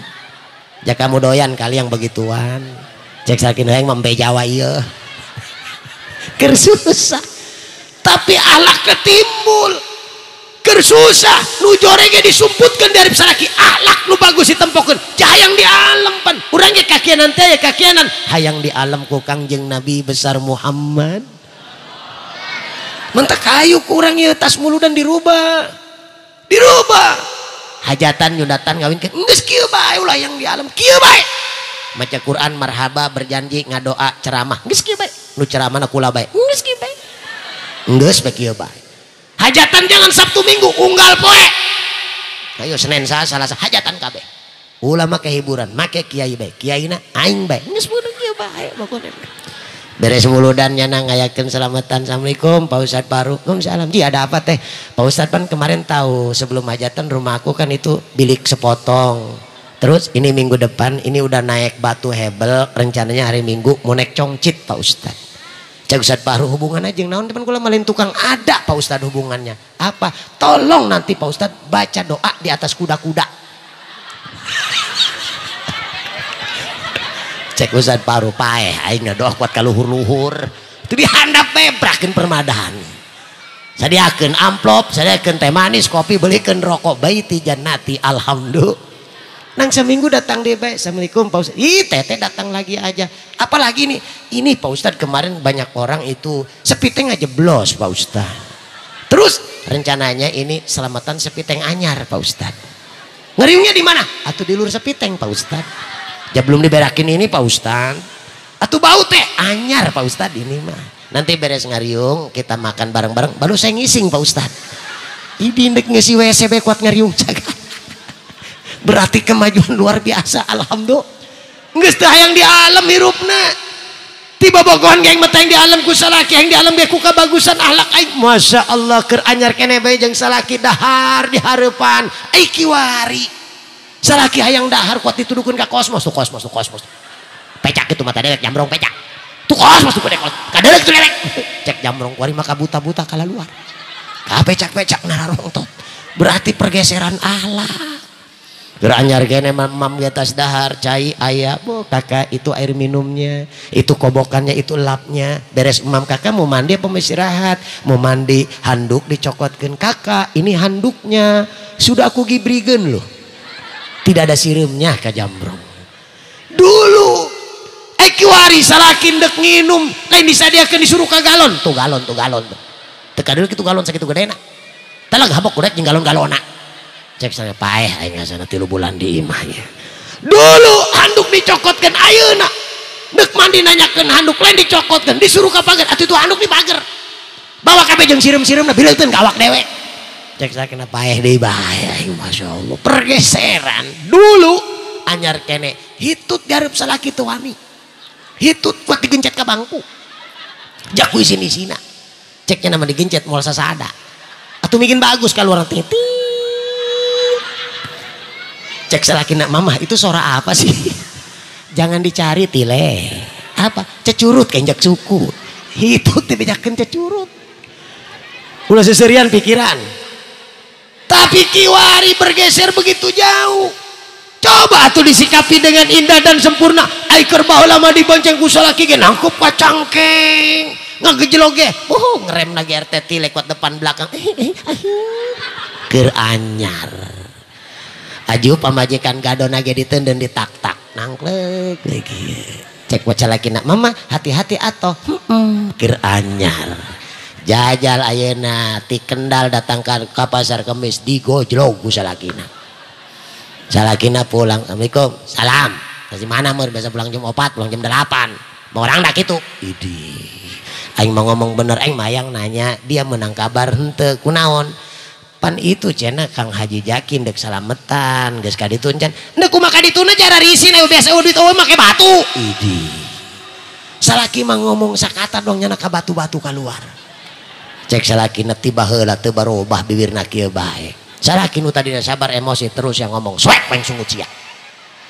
A: Ja kamu doyan kali yang begituan. Cek salakina yang mampe Jawa ieu. Keur susah. Tapi ahlak ketimbul. Keur susah nu jore ge disumputkeun dari salaki ahlak nu bagus ditempokeun hayang di alam pan urang ge kakianan teh ya kakianan hayang di alam ku Kangjeng Nabi besar Muhammad. Mentak kayu kurang ieu tas muludan dirubah. Dirubah. Hajatan nyundatan ngawinkeun geus kieu bae ulah yang di alam kieu bae. Maca Quran marhaba berjanji ngadoa ceramah geus kieu bae. Nu ceramahna kula bae geus kieu bae. Geus bae kieu bae. Hajatan jangan Sabtu Minggu unggal poe. Ayo Senin Selasa hajatan kabeh. Ulah make hiburan, make kiai bae. Kiaina aing bae. Geus bodoh kieu bae pokona. Beres muludan nyana ngayakeun selamatan. Assalamualaikum Pak Ustad Baru. Waalaikumsalam. Ji ada apa teh? Pak Ustad kan kemarin tahu sebelum hajatan rumah aku kan itu bilik sepotong. Terus ini minggu depan ini udah naik batu hebel, rencananya hari Minggu mau naik congcit Pak Ustad. Cek Ustad Baru hubungan aja naon depan kula malin tukang ada Pak Ustad hubungannya. Apa? Tolong nanti Pak Ustad baca doa di atas kuda-kuda. Cek Ustad Baru paeh aing doa kuat ka luhur-luhur. Itu dihandap bebrakeun permadahan. Sadiakeun amplop, sadiakeun teh manis, kopi, belikeun rokok baiti jannati alhamdulillah. Nang seminggu datang deh bae. Assalamualaikum Pak Ustad. Ih teteh datang lagi aja. Apalagi nih? Ini Pak Ustad kemarin banyak orang itu sepiteng aja blos Pak Ustad. Terus rencananya ini selamatan sepiteng anyar Pak Ustad. Ngeriungnya di mana? Atau di luar sepiteng Pak Ustad. Ya belum diberakin ini Pak Ustad. Atau bau teh anyar Pak Ustad ini mah. Nanti beres ngariung kita makan bareng-bareng. Baru saya ngising Pak Ustad. Ini ndek ngisi WC be kuat ngariung jaga. Berarti kemajuan luar biasa alhamdulillah. Geus teu hayang di alam hirupna. Tiba bogohan geng mata yang di alam ku salaki yang di alam ge ku kabagusan ahlak aing. Masya Allah keur anyar keneh bae jeung salaki dahar di hareupan. Ai kiwari. Salaki hayang dahar kuat dituduhkeun ka kosmos tuh kosmos tuh kosmos. Pecak itu mata dewek Jambrong pecak. Tuh kosmos tuh dewek. Kadeuleuh tuh dewek. Cek Jambrong kuari maka buta-buta kala luar. Ka pecak-pecak nararongtot. Berarti pergeseran ahlak. Geranyar kene mam di atas dahar cai ayah bu kakak itu air minumnya itu kobokannya itu lapnya beres mam kakak mau mandi apa mau istirahat mau mandi handuk dicokotkan kakak ini handuknya sudah aku gibrigen loh. Tidak ada sireumnya ka jambrong. Dulu kiwari salakin dek nginum lain disadiakeun disuruh ka galon tuh galon tuh galon tuh teka dulu kitu galon sakitu gedena talag habok kudet jeung galon-galona cek sana paeh aing sana 3 bulan di imahnya. Dulu handuk dicokotkeun ayeuna dek mandi nanyakeun handuk lain dicokotkeun disuruh ka pager atuh itu handuk di pager bawa kabeh jeung sireum-sireumna bileuteun ka awak dewe cek sana kena paeh deui bae aing masyaallah pergeseran. Dulu anyar kene hitut gareup salaki teu wani hitut kuat digencet ke bangku jaku isin isina ceknya nama digencet moal sasada atau bikin bagus kalau orang titik cek salaki nak mamah itu suara apa sih jangan dicari tile apa cecurut kenjak suku hitut dibejakeun cecurut ulah seserian pikiran tapi kiwari bergeser begitu jauh. Coba tuh disikapi dengan indah dan sempurna. Aiker baheula mah dibonceng ku salaki ge nangkup ka cangkeng ngagejelog ge ngerem lagi RT tile kuat depan belakang keur anyar aju pamajikan gadona ge diteundeun ditak-tak nangklek lagi cek waca salaki nak mama hati-hati atoh keur anyar jajal ayeuna ti Kendal datang ka pasar Kemis digojlog ku salakina. Salakina pulang, assalamualaikum, salam. Dari mana mur? Biasa pulang jam 4, pulang jam 8. Mau orang dak itu. Idi. Aing mau ngomong bener, aing mayang nanya, dia menang kabar henteu kunaon. Pan itu cenah Kang Haji Jakin dek salametan, geus ka ditu encan. Ndek kumaha ka dituna cara risin aya biasa duit eueuh make batu. Idi. Salaki mah ngomong sakata dong nyana ka batu-batu keluar. Cek salakina tiba heula teu barobah bibirna kieu bae. Salaki nu tadina sabar emosi terus yang ngomong soek paling sungut sia.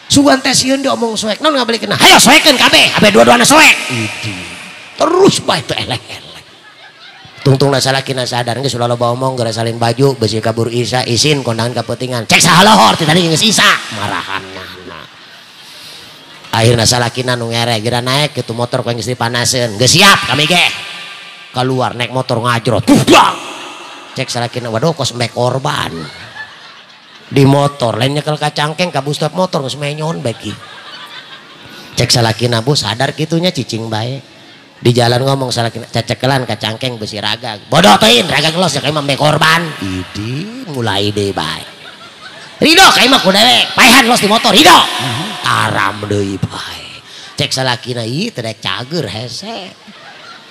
A: Sugan teh sieun diomong soek naon ngabalikeun hayo soekeun kabeh kabeh dua-duana soek. Idi. Terus bae teu elek-elek. Tungtungna salakina sadar geus ulah loba omong geura salin baju beusi kabur isa isin kondangan kapeutingan. Cek saha lohor ti tadi geus isa marahanna. Akhirna salakina nu ngerek geura naek kitu motor ku geus dipanaseun. Geus siap kami ge. Keluar naik motor ngajrot. Bang. Cek salakina waduh kos mek korban di motor lain nyekel kacangkeng ka bustop motor geus menyon beki cek salakina bu sadar kitunya cicing bae di jalan ngomong salakina cecekelan kacangkeng besi raga bodoh teuing raga gelos ya mah mek korban idi mulai deui bae ridho ka imah ku dewek paehan los di motor ridho taram deui bae cek salakina ieu teh cager hese.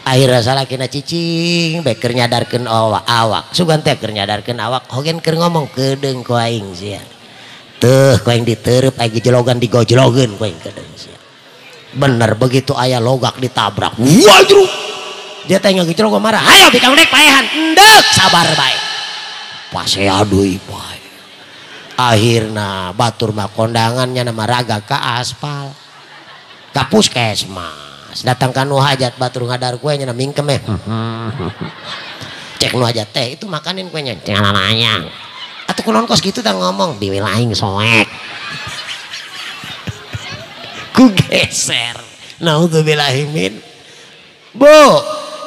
A: Akhirnya salakina cicing bae keur nyadarkeun awak sugan teh keur nyadarkeun awak hogen keur ngomong kedeung ku aing sia teuh ku aing ditereup aing gejelogan digojlogeun ku aing kedeung sia bener begitu aya logak ditabrak wajru dia teh ngagejlog marah hayo bikang dek paehan endek sabar bae pasea deui bae akhirna batur mah kondangan nya nama raga ka aspal ka puskesmas datang ka nu hajat batur ngadar kue nya mingkem eh cek nu hajat teh itu makanin kuenya cenah atuh kunaon kos kitu tah ngomong biwil aing soek ku geser naudzubillahi min bu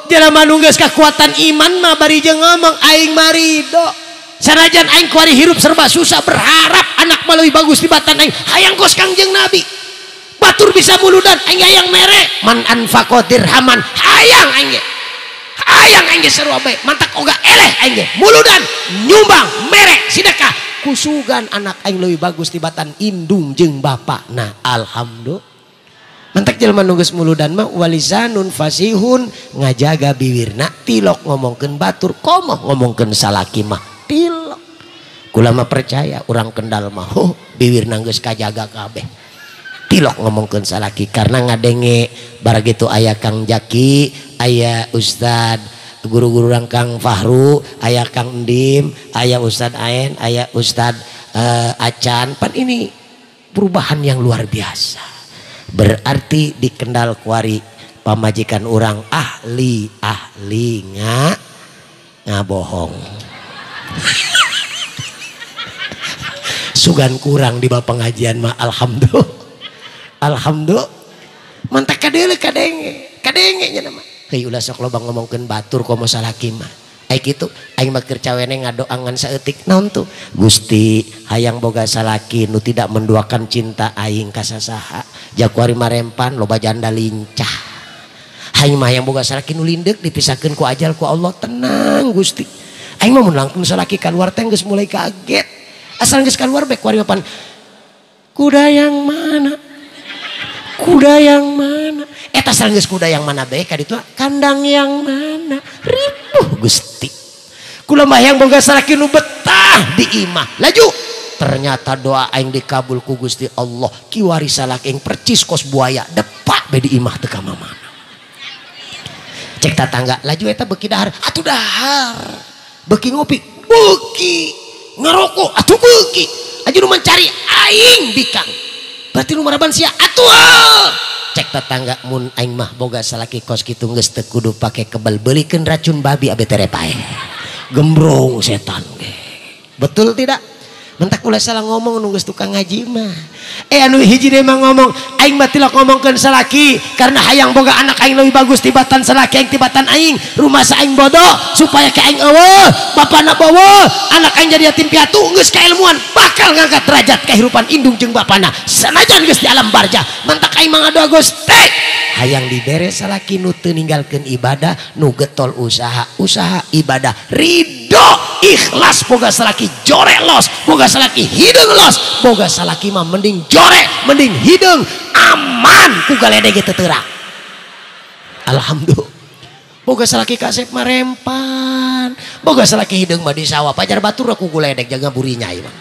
A: jelema nu geus kakuatan iman mah bari jeung ngomong aing marido sanajan aing kuari hirup serba susah berharap anak mah leuwih bagus tibatan aing hayang kos Kangjeng Nabi batur bisa muludan aing hayang mere man anfaqo dirhaman hayang aing ge hayang aing ge sarua bae mantak oga eleh aing ge muludan nyumbang mere sedekah kusugan anak aing leuwih bagus tibatan indung jeung bapakna alhamdulillah mantak jelema nu geus muludan mah walisanun fasihun ngajaga biwirna tilok ngomongkeun batur komo ngomongkeun salaki mah tilok kula mah percaya urang Kendal mah biwirna geus kajaga kabeh tilok ngomongkeun salaki karena ngadenge bar gitu aya Kang Jaki aya Ustad guru-guru urang Kang Fahru aya Kang Endim aya Ustad Aen aya Ustad Acan pan ini perubahan yang luar biasa berarti di Kendal kuari pamajikan urang ahli ahli ngabohong sugan kurang di bab pengajian mah alhamdulillah alhamdulillah mantak kadeule kadenge kadenge nya mah heuy ulah sok loba ngomongkeun batur komo salaki mah ai kitu aing mah keur cawene ngadoangan saeutik naon tuh Gusti Hayang boga salaki nu tidak menduakan cinta aing ka sasaha. Jakuari marempan loba janda lincah. Aing mah hayang boga salaki nu lindeuk dipisahkeun ku ajal ku Allah tenang Gusti. Aing mah mun langkung salaki kaluar teh geus mulai kaget. Asal geus kaluar bae kuari pan kuda yang mana? Kuda yang mana? Eta asal geus kuda yang mana bae ka ditu kandang yang mana? Ripuh Gusti. Kula mah hayang boga salaki nu betah di imah. Laju. Ternyata doa aing dikabul ku Gusti Allah. Kiwari salaki aing percis kos buaya depak bae di imah teu ka mamana. Cek tatangga laju eta beuki dahar atuh dahar. Beuki ngopi beuki ngerokok atuh beuki. Aju nu mencari aing bikang. Berarti nu maraban sia atuh. Cek tetangga mun aing mah boga salaki kos kitu geus teu kudu pake kebel beulikeun racun babi abe tere pae. Gembrong setan ge. Betul tidak? Mentak ulah salah ngomong nu geus tukang ngaji mah. Anu hiji deui mah ngomong aing mah tilok ngomongkeun salaki karena hayang boga anak aing leuwih bagus tibatan salaki aing tibatan aing. Rumah sa aing bodoh supaya ka aing eueuh, bapana beueuh, anak aing jadi yatim piatu geus kailmuan bakal ngangkat derajat kehidupan indung jeung bapana. Sanajan geus di alam barjah, mentak aing mah ngadoa Gusti hayang dibere salaki nu teu ninggalkeun ibadah, nu getol usaha, usaha ibadah, ridho ikhlas boga salaki jore los, boga salaki hideung los, boga salaki mah mending jore, mending hideung aman ku galedeg teu teurak. Alhamdulillah. Boga salaki kasep mah rempan, boga salaki hideung mah di sawah pajar batur ku galedeg jaga burinya ieu mah.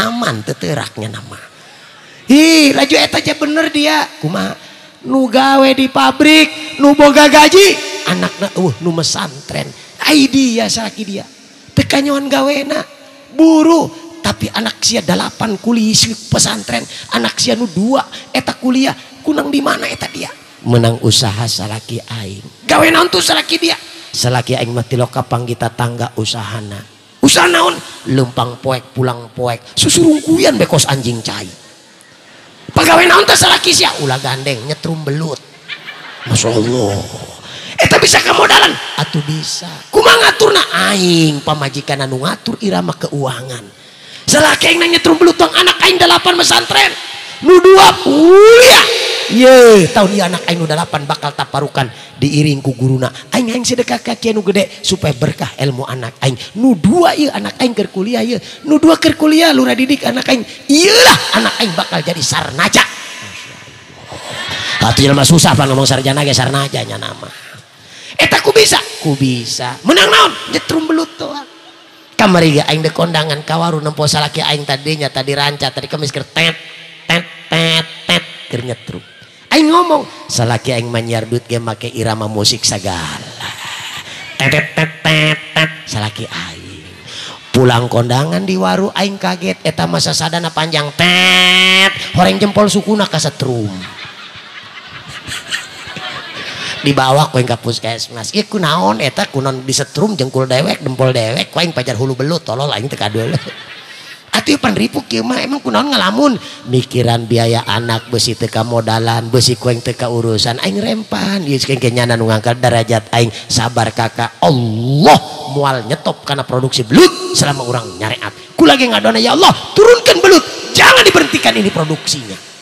A: Aman teu teuraknya nama. Ih, laju eta aja bener dia. Kumaha? Nu gawe di pabrik, nu boga gaji, anakna eueuh nu mesantren. Ai dia salaki dia. Teu kanyoan gawena, buruh, tapi anak sia 8 kuliah pesantren, anak sia nu 2 eta kuliah, kunang di mana eta dia? Menang usaha salaki aing. Gawe naon tuh salaki dia? Salaki aing mah tiloka panggita tangga usahana. Usaha naon? Lempang poek pulang poek, susurungkuyan bekos anjing cai. Pegawai naon teh salaki sia? Ulah gandeng nyetrum belut. Masya Allah. Eta bisa kemodalan? Atuh bisa. Kumaha ngaturna aing pamajikan anu ngatur irama keuangan. Salaki aing nyetrum belut tong anak aing 8 pesantren. Nu 2 kuliah. Ye, tahun ieu anak aing nu 8 bakal taparukan diiring ku guruna. Aing aing sedekah ka kieu nu gede supaya berkah ilmu anak aing. Nu 2 ieu anak aing keur kuliah ieu. Nu 2 keur kuliah lurah didik anak aing. Ieulah anak aing bakal jadi sarnaja. Atuh jelema susah pan ngomong sarjana ge sarnaja nya nama. Eta ku bisa, ku bisa. Menang naon? Nyetrum belut doang. Kamari ge aing deuk kondangan ka waru nempo salaki aing tadinya tadi ranca tadi kemis keur tet tet tet tet keur nyetrum. Aing ngomong salaki aing manyar duit ge make irama musik sagala. Tet tet tet tet salaki aing. Pulang kondangan di waru aing kaget eta masa sadana panjang tet horeng jempol sukuna ka setrum. Dibawa ku aing ka puskesmas. Ieu kunaon eta kunaon disetrum jengkul dewek dempol dewek ku aing pajar hulu belut tolol aing teu kadueul. Atuh pan ripu kieu mah emang kunaon ngalamun mikiran biaya anak beusi teu kamodalan beusi ku aing teu kaurusan aing rempan ieu geus nyana nu ngangkat derajat aing sabar kakak Allah moal nyetop kana produksi belut selama urang nyareat kula ge ngadona ya Allah turunkan belut jangan diberhentikan ini produksinya.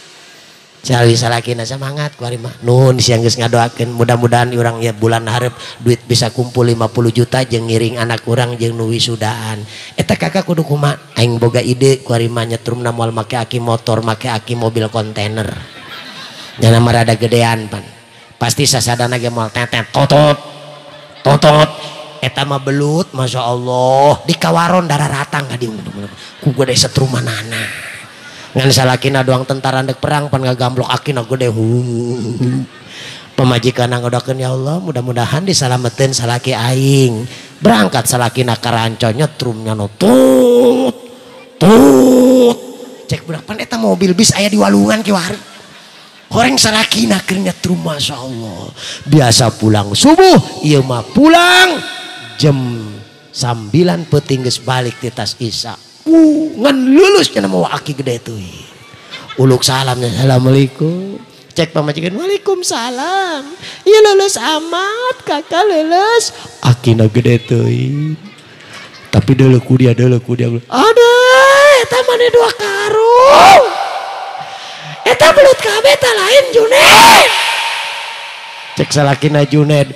A: Cari salakina semangat ku ari mah nuhun siang geus ngadoakeun mudah-mudahan urang ya bulan hareup duit bisa kumpul 50 juta jeung ngiring anak urang jeung nu wisudaan. Eta kakak kudu kumaha aing boga ide ku ari mah nyetrumna moal make aki motor make aki mobil kontainer. Nyana mah rada gedean pan. Pasti sasadana ge moal tetet totot totot eta mah belut Masya Allah di kawaron darah ratang ka dieu ku gede setrumanana. Ngan salakina doang tentara ndek perang pan ngagamblok akina gede. Pamajikan ngadoakeun ya Allah mudah-mudahan disalameteun salaki aing. Berangkat salakina ka ranco nyetrum nya tut tut. Cek budak pan eta mobil bis aya di walungan kiwari. Horeng salakina keur nyetrum Masya Allah. Biasa pulang subuh ieu mah pulang jam 9 peuting geus balik ti tas isya. Ngan lulus nya mau aki gede tuh. Uluk salamnya assalamualaikum. Cek pamajikan waalaikumsalam. Iya lulus amat kakak lulus. Akina gede tuh. Tapi deuleu ku dia. Ada Eta mane 2 karung. Eta belut kabeh ta lain Juned. Cek salakina Juned,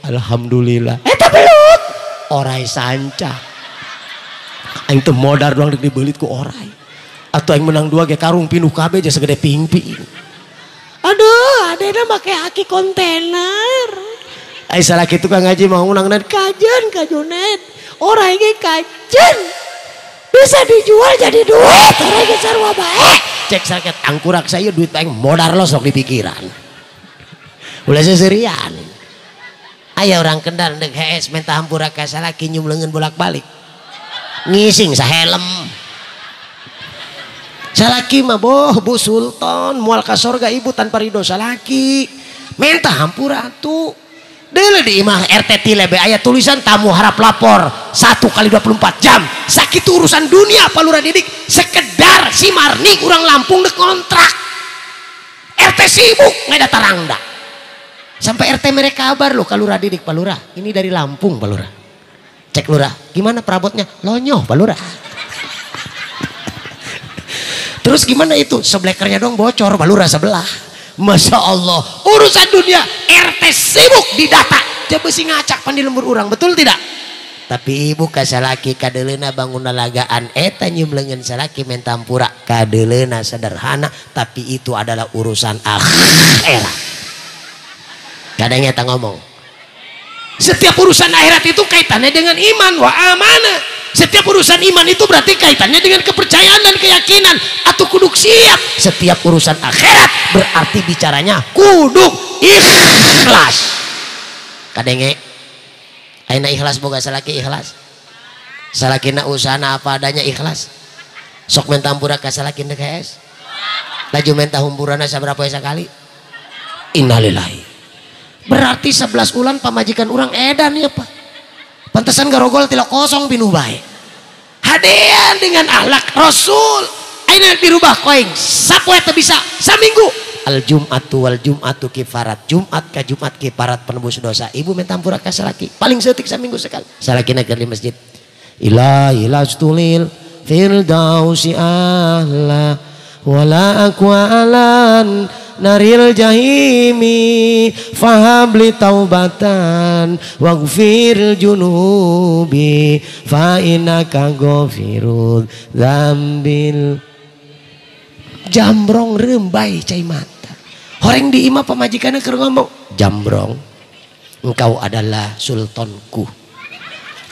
A: alhamdulillah. Eta belut orai sanca. Aing teu modar doang dek dibeulit ku orai. Atau aing menang 2 ge karung pinuh kabeh je segede pingping. Aduh, adena make aki kontainer. Ai salaki tukang ngaji mau ngunang kajen ka Juned. Orai ge kajen. Bisa dijual jadi duit, orai ge sarua bae. Cek sakit angkurak saya duit aing modar lo sok di pikiran. Ulah seserian. Aya orang Kendal ndek hees minta hampura ka salaki nyum leungeun bolak-balik. Ngising sahelem. Salaki mah boh Bu Sultan moal ka sorga ibu tanpa ridho salaki. Minta hampura tuh. Deuleu di imah RT Tilebe aya tulisan tamu harap lapor 1 x 24 jam. Sakitu urusan dunia Pak Lurah Didik sekedar si Marni urang Lampung dek kontrak. RT sibuk ngeda tarangda. Sampai RT mereka kabar loh ke Lurah Didik, Pak Lurah, ini dari Lampung Pak Lurah. Cek Lurah, gimana perabotnya? Lonyoh Pak Lurah. Terus gimana itu? Seblekernya dong bocor Pak Lurah sebelah. Masya Allah, urusan dunia RT sibuk di data. Besi ngacak pan di lembur urang, betul tidak? Tapi ibu kasalaki kadeleuna bangun lagaan eta nyium leungeun salaki mentampura kadeleuna sederhana, tapi itu adalah urusan akhirat. Kadang eta ngomong. Setiap urusan akhirat itu kaitannya dengan iman wa amanah. Setiap urusan iman itu berarti kaitannya dengan kepercayaan dan keyakinan atau kuduk siap. Setiap urusan akhirat berarti bicaranya kuduk ikhlas. Kadenge ayeuna ikhlas boga salaki ikhlas. Salakina usahana apa adanya ikhlas. Sok menta hampura ka salaki ndek hees. Laju menta hampurana sabaraha poe sakali. Innalillahi. Berarti 11 ulan pamajikan urang edan ya Pak. Pantesan garogol tila kosong pinuh bae. Hadean dengan akhlak Rasul. Ayeuna dirubah koing sapoe teu bisa saminggu. Al jum'atu wal jum'atu kifarat. Jumat ka Jumat kifarat penebus dosa. Ibu minta ampura ka salaki. Paling seutik saminggu sekali. Salakina keur di masjid. Ilahi lastulil firdausi ahla wala aqwalan naril jahimi fahabli taubatan waghfir junubi fa innaka ghafirud dzambil. Jambrong rembai cai mata. Horeng di imah pamajikanna keur ngomong, jambrong, engkau adalah sultanku.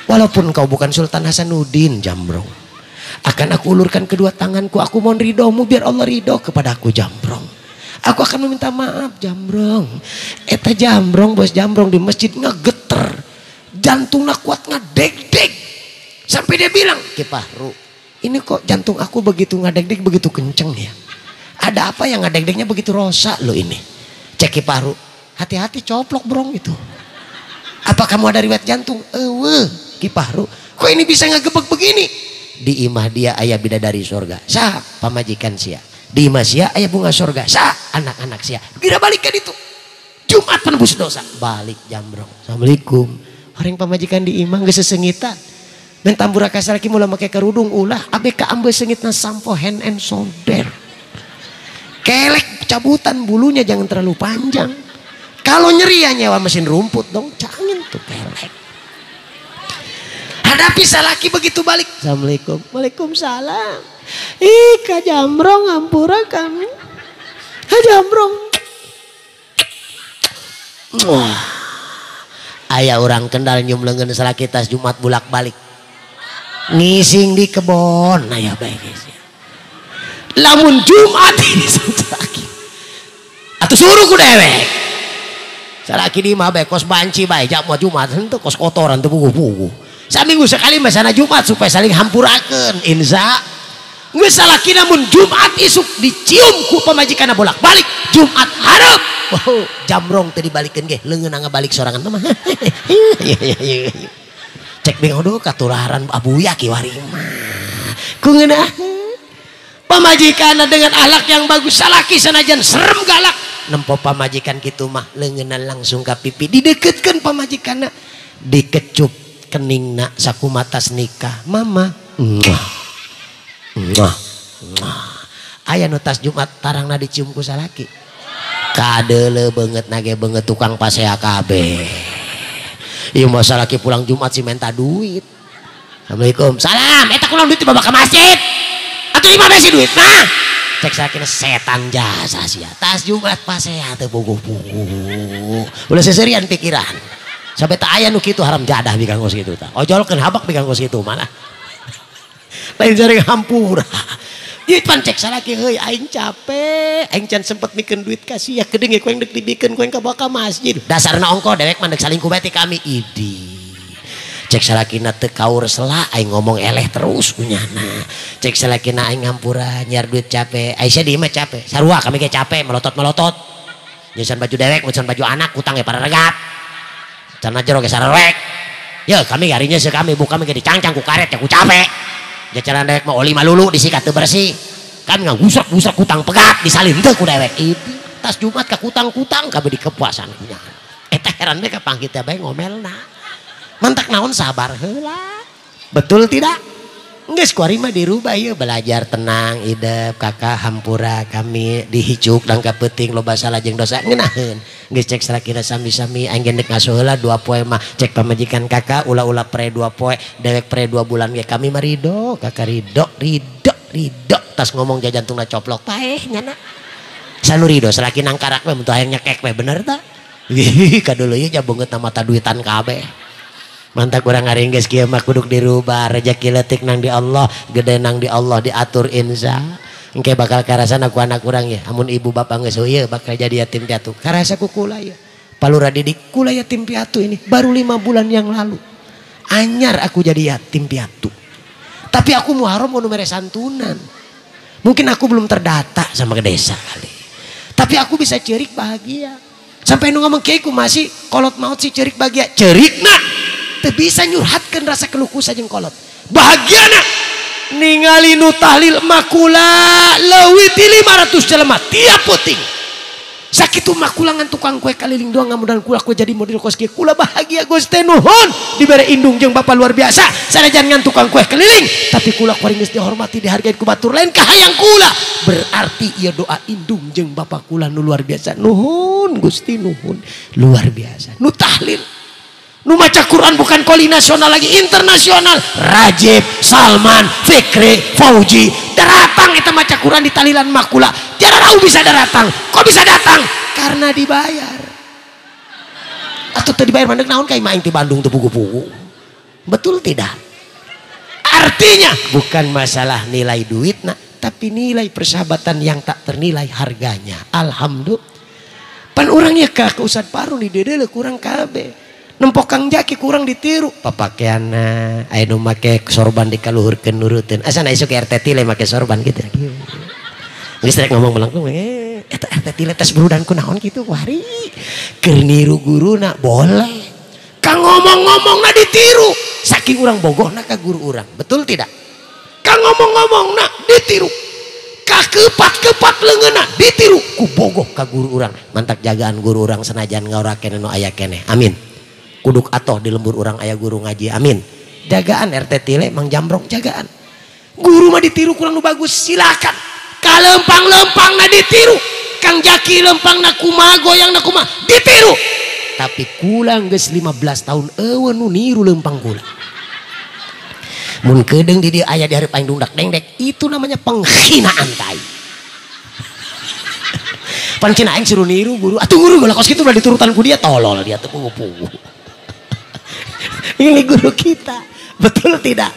A: Walaupun engkau bukan Sultan Hasanuddin, jambrong, akan aku ulurkan kedua tanganku, aku mohon ridhomu biar Allah ridho kepada aku, jambrong. Aku akan meminta maaf, jambrong. Eta jambrong, bos jambrong di masjid ngegeter. Jantungnya kuat ngedeg-deg. Sampai dia bilang, Ki Fahru, ini kok jantung aku begitu ngedeg-deg begitu kenceng ya. Ada apa yang ngedeg-degnya begitu rosak loh ini. Cek Ki Fahru, hati-hati coplok brong itu. Apa kamu ada riwayat jantung? Ewe, Ki Fahru, kok ini bisa ngegebek begini? Di imah dia ayah bidadari surga. Sah, pamajikan sia. Di imah sia ayah bunga surga. Sah, anak-anak sia. Kira balikan itu. Jumat penebus dosa. Balik jambrong. Assalamualaikum. Orang pamajikan di imah geus sesengitan. Men tambura kasalaki mula make kerudung ulah abk ambe sengitna sampo hand and shoulder. Kelek cabutan bulunya jangan terlalu panjang. Kalau nyeri ya nyewa mesin rumput dong, jangan tuh kelek. Hadapi salaki begitu balik. Assalamualaikum. Waalaikumsalam. Ih, Kak Jambrong ampura kami. Kak Jambrong. Wah. Aya orang Kendal nyium leungeun salaki tas Jumat bolak-balik. Ngising di kebon aya bae geus. Lamun Jumat ini salaki. Atuh suruh ku dewek. Salaki di imah bae kos banci bae jam Jumat henteu kos kotoran teu puguh-puguh. Saminggu sekali masana Jumat supaya saling hampurakeun. Insya geus salaki namun Jumat isuk dicium ku pamajikanna bolak-balik Jumat hareup. Oh, jamrong teu dibalikeun ge leungeun ngabalik sorangan mah. Cek bingung aduh katularan abuya kiwari mah. Ku ngeunah pamajikanna dengan akhlak yang bagus salaki sanajan serem galak nempo pamajikan kitu mah leungeunna langsung ka pipi dideketkeun pamajikanna dikecup keningna sakumatas nikah mama. Muah. Mwah, mwah. Aya nu tas Jumat tarangna dicium ku salaki. Kadeuleu beungeut nage beungeut tukang pasea kabeh. Ieu mah salaki pulang Jumat si menta duit. Assalamualaikum. Salam, eta kunaon duit dibawa ka masjid. Atuh imah besi duit nah. Cek salakina setan jasa sia. Tas Jumat pasea teu puguh-puguh. Ulah seserian pikiran. Sampai tak aya nu kitu haram jadah bikang kos kitu tah. Ojolkeun habak bikang kos kitu malah. Lain jaring hampura. Ieu pan cek salaki heuy aing capek, aing can sempet mikeun duit ka sia geuning ku aing deuk dibikeun ku aing kabawa ka masjid. Dasarna ongko dewek mah deuk salingkuh bae ti kami idi. Cek salakina teu kaur sela aing ngomong eleh terus kunyana. Cek salakina aing ngampura nyiar duit capek, Aisyah di imah capek. Sarua kami ge capek melotot-melotot. Nyusun baju dewek, nyusun baju anak, utang ge pararegat. Cenah jero ge sararek. Ye kami harinya se kami bu kami ge dicangcang ku karet ya ku capek. Jajaran dewek mah oli malulu disikat teu bersih. Kami ngagusak-gusak kutang pegat disalin teu ku dewek. Idi tas Jumat ka kutang-kutang kabeh dikepuasan kunyana. Eta heran we ka pangkit teh bae ngomelna. Mantak naon sabar heula. Betul tidak? Geus ku ari mah dirubah ieu belajar tenang idep kakak hampura kami dihicuk dan kapeuting loba salah jeung dosa ngeunaheun. Geus cek salakina sami-sami aing ge deuk ngasuh heula 2 poe mah cek pamajikan kakak ulah-ulah pre 2 poe dewek pre 2 bulan ge kami mah ridho kakak ridho ridho ridho tas ngomong jajantungna coplok paeh nyana. Sanu ridho salaki nangkarak we mun teu hayang nyekek we bener tah? Ih kadulu ieu nya beungeut na mata duitan kabeh. Mantak kurang ngaringges kieu mah kuduk dirubah rezeki leutik nang di Allah gede nang di Allah diatur insya engke bakal karasana ku anak urang ya amun ibu bapak geus ieu bakal jadi yatim piatu karasa ku kula ya palura didik kula yatim piatu ini baru 5 bulan yang lalu anyar aku jadi yatim piatu tapi aku muharram nu mere santunan mungkin aku belum terdata sama ke desa kali tapi aku bisa cerik bahagia sampai nu ngomong kiai ku masih kolot maut si cerik bahagia cerikna teu bisa nyurhatkeun rasa keluh kesah jeung kolot bahagiana ningali nu tahlil makula leuwih ti 500 jelema tiap puting sakitu makulangan tukang kue kaliling doang ngamudahan kula kue jadi model kos kieu kula bahagia Gusti nuhun dibere indung jeung bapa luar biasa sanajan ngan tukang kue keliling tapi kula kuring geus dihormati dihargai ku batur lain kahayang kula berarti ieu doa indung jeung bapa kula nu luar biasa nuhun Gusti nuhun luar biasa nu tahlil nu maca Quran bukan koli nasional lagi internasional Rajib, Salman, Fikri, Fauji daratang eta maca Quran di talilan makula jarau bisa daratang kok bisa datang karena dibayar atau teu dibayar mandek naon ka imah aing ti Bandung teu pugu-pugu betul tidak artinya bukan masalah nilai duit nak tapi nilai persahabatan yang tak ternilai harganya alhamdulillah pan urangnya ka Ustad Parun di deuleu kurang kabeh nempok Kang Jaki kurang ditiru papakeanna aya nu make sorban dikaluhurkeun nuruteun asana isuk RT tile make sorban kitu geus rek ngomong melengkung eta RT tile tes burudan kunaon kitu wari keur niru guruna boleh kang ngomong-ngomongna ditiru saking urang bogohna ka guru urang betul tidak kang ngomong-ngomongna ditiru kakepat-kepat leungeunna ditiru ku bogoh ka guru urang mantak jagaan guru urang senajan ngaorakeun nu aya keneh amin kuduk atoh di lembur orang ayah guru ngaji amin jagaan RT tile Mang Jambrong jagaan guru mah ditiru kurang nu bagus silakan kalempang-lempang na ditiru Kang Jaki lempang na kumaha goyang na kumaha ditiru tapi kula geus 15 tahun eueuh nu niru lempang kula mun kedeung di dieu aya di hareup aing dungdak dengdek itu namanya penghinaan tai pan cenah aing suruh niru guru atuh guru lah kos kitu udah diturutan ku dia tolol dia teu pugu-pugu. Ini guru kita, betul tidak?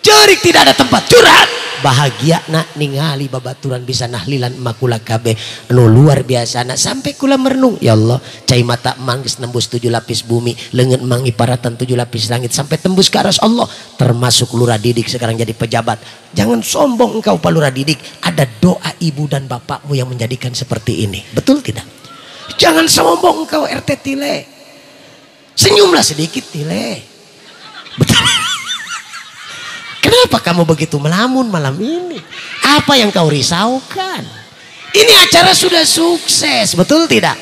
A: Cerik tidak ada tempat curhat. Bahagia nak ningali babaturan bisa nahlilan makula kabeh nu luar biasa nak sampai kula merenung ya Allah cai mata mang geus nembus 7 lapis bumi leungeun mang iparatan 7 lapis langit sampai tembus ke aras Allah termasuk lurah didik sekarang jadi pejabat jangan sombong engkau Pak Lurah Didik ada doa ibu dan bapakmu yang menjadikan seperti ini betul tidak? Jangan sombong engkau RT Tile senyumlah sedikit Tile betul. Kenapa kamu begitu melamun malam ini? Apa yang kau risaukan? Ini acara sudah sukses, betul tidak?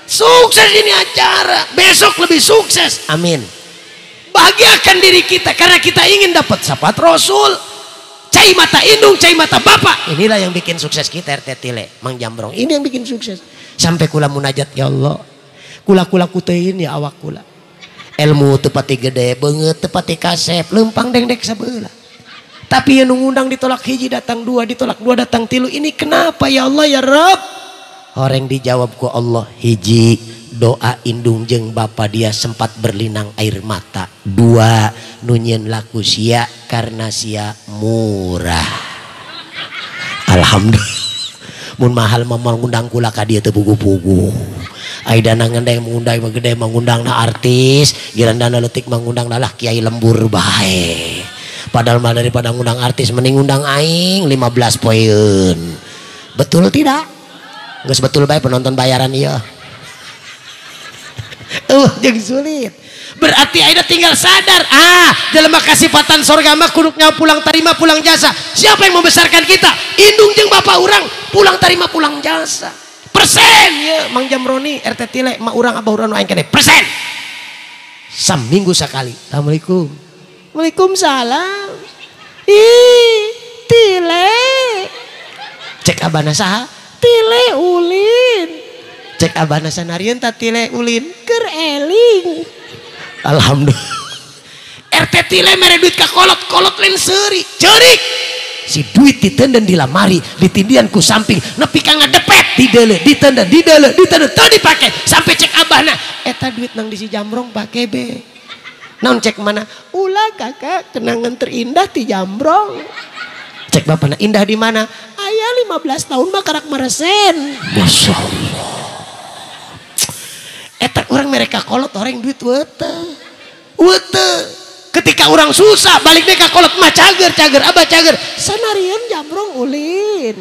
A: Sukses ini acara, besok lebih sukses. Amin. Bahagiakan diri kita karena kita ingin dapat syafaat Rasul. Cai mata indung, cai mata bapak. Inilah yang bikin sukses kita RT Tile, Mang Jambrong. Ini yang bikin sukses. Sampai kula munajat ya Allah. Kula-kula kutein ya awak kula. Ilmu tepati gede, beungeut tepati kasep, lempang dengdek sabeula. Tapi yang ngundang ditolak hiji datang dua, ditolak dua datang tilu. Ini kenapa ya Allah ya Rabb? Horeng dijawab ku Allah, hiji doa indung jeung bapa dia sempat berlinang air mata. Dua, nunyeun laku sia karena sia murah. Alhamdulillah. Mun mahal mah ngundang kula ka dieu teu pugu-pugu. Ai dana ngendeng mengundang mah gede mengundang na artis, giran dana leutik mengundang lah kiai lembur bae. Padahal mah daripada ngundang artis mending ngundang aing 15 poin. Betul tidak? Geus betul bae penonton bayaran ieu. Jeung sulit. Berarti aida tinggal sadar, jelema kasifatan sorga mah kuduknya pulang tarima pulang jasa. Siapa yang membesarkan kita? Indung jeung bapak urang, pulang tarima pulang jasa. Persen ya Mang Jamroni RT Tile mak urang abah urang nu aing kene persen. Saminggu sekali. Assalamualaikum. Waalaikumsalam. Ih, Tile. Cek abana saha? Tile ulin. Cek abana sanarieun ta Tile ulin keur eling. Alhamdulillah. RT Tile mere duit ka kolot, kolot lain seuri, ceurik. Si duit ditenden di lamari, ditindian ku samping, nepi ka ngadepet dideuleu, ditenden, dideuleu, ditenden, teu dipake sampai cek abahna, eta duit nang di si Jambrong pake be. Naon cek mana? Ulah kakak, kenangan terindah ti Jambrong. Cek bapana, indah di mana? Ayah 15 tahun mah karak maresen. Masya Allah. Eta orang mereka kolot orang duit wete. Wete. Ketika orang susah balik deh ka kolot mah cager cager abah cager. Sanarieun Jambrong ulin.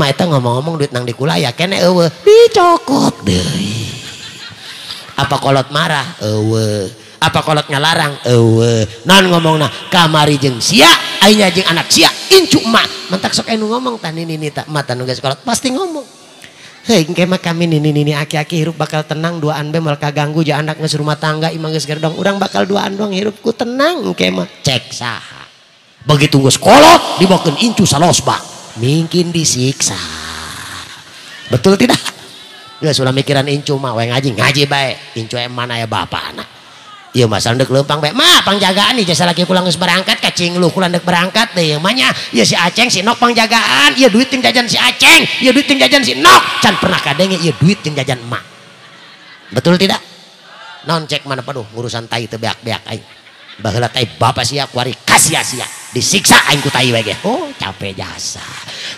A: Ma eta ngomong-ngomong duit nang di kula ya kene eueuh dicokot deui. Apa kolot marah? Eueuh. Apa kolot ngalarang? Eueuh. Non ngomongna kamari jeung sia, aing jeung anak sia, incu emak. Mentak sok anu ngomong tah nini nini tak mata nu geus kolot pasti ngomong. Hei, engke mah kami nini nini aki-aki hirup bakal tenang duaan be moal kaganggu ja anak geus rumah tangga imah geus gerdong urang bakal duaan doang hirupku tenang engke mah. Cek saha. Begitu geus kolot dibawakeun incu salosbak, mungkin disiksa. Betul tidak? Geus ulah mikiran incu mah we ngaji ngaji bae. Incu eman aya bapana. Ieu mah sandek leumpang bae. Mah pangjagaan nih jasa laki kula geus berangkat ka cingluh kula ndek berangkat deui mah nya. Ieu si Aceng si Nok pangjagaan, ieu duit jeung jajan si Aceng, ieu duit jeung jajan si Nok. Can pernah kadenge ieu duit jeung jajan emak. Betul tidak? Non cek mana paduh ngurusan tai teu beak-beak aing. Baheula tai bapak sia kuari kasia-sia disiksa aing ku tai we ge. Oh, capek jasa.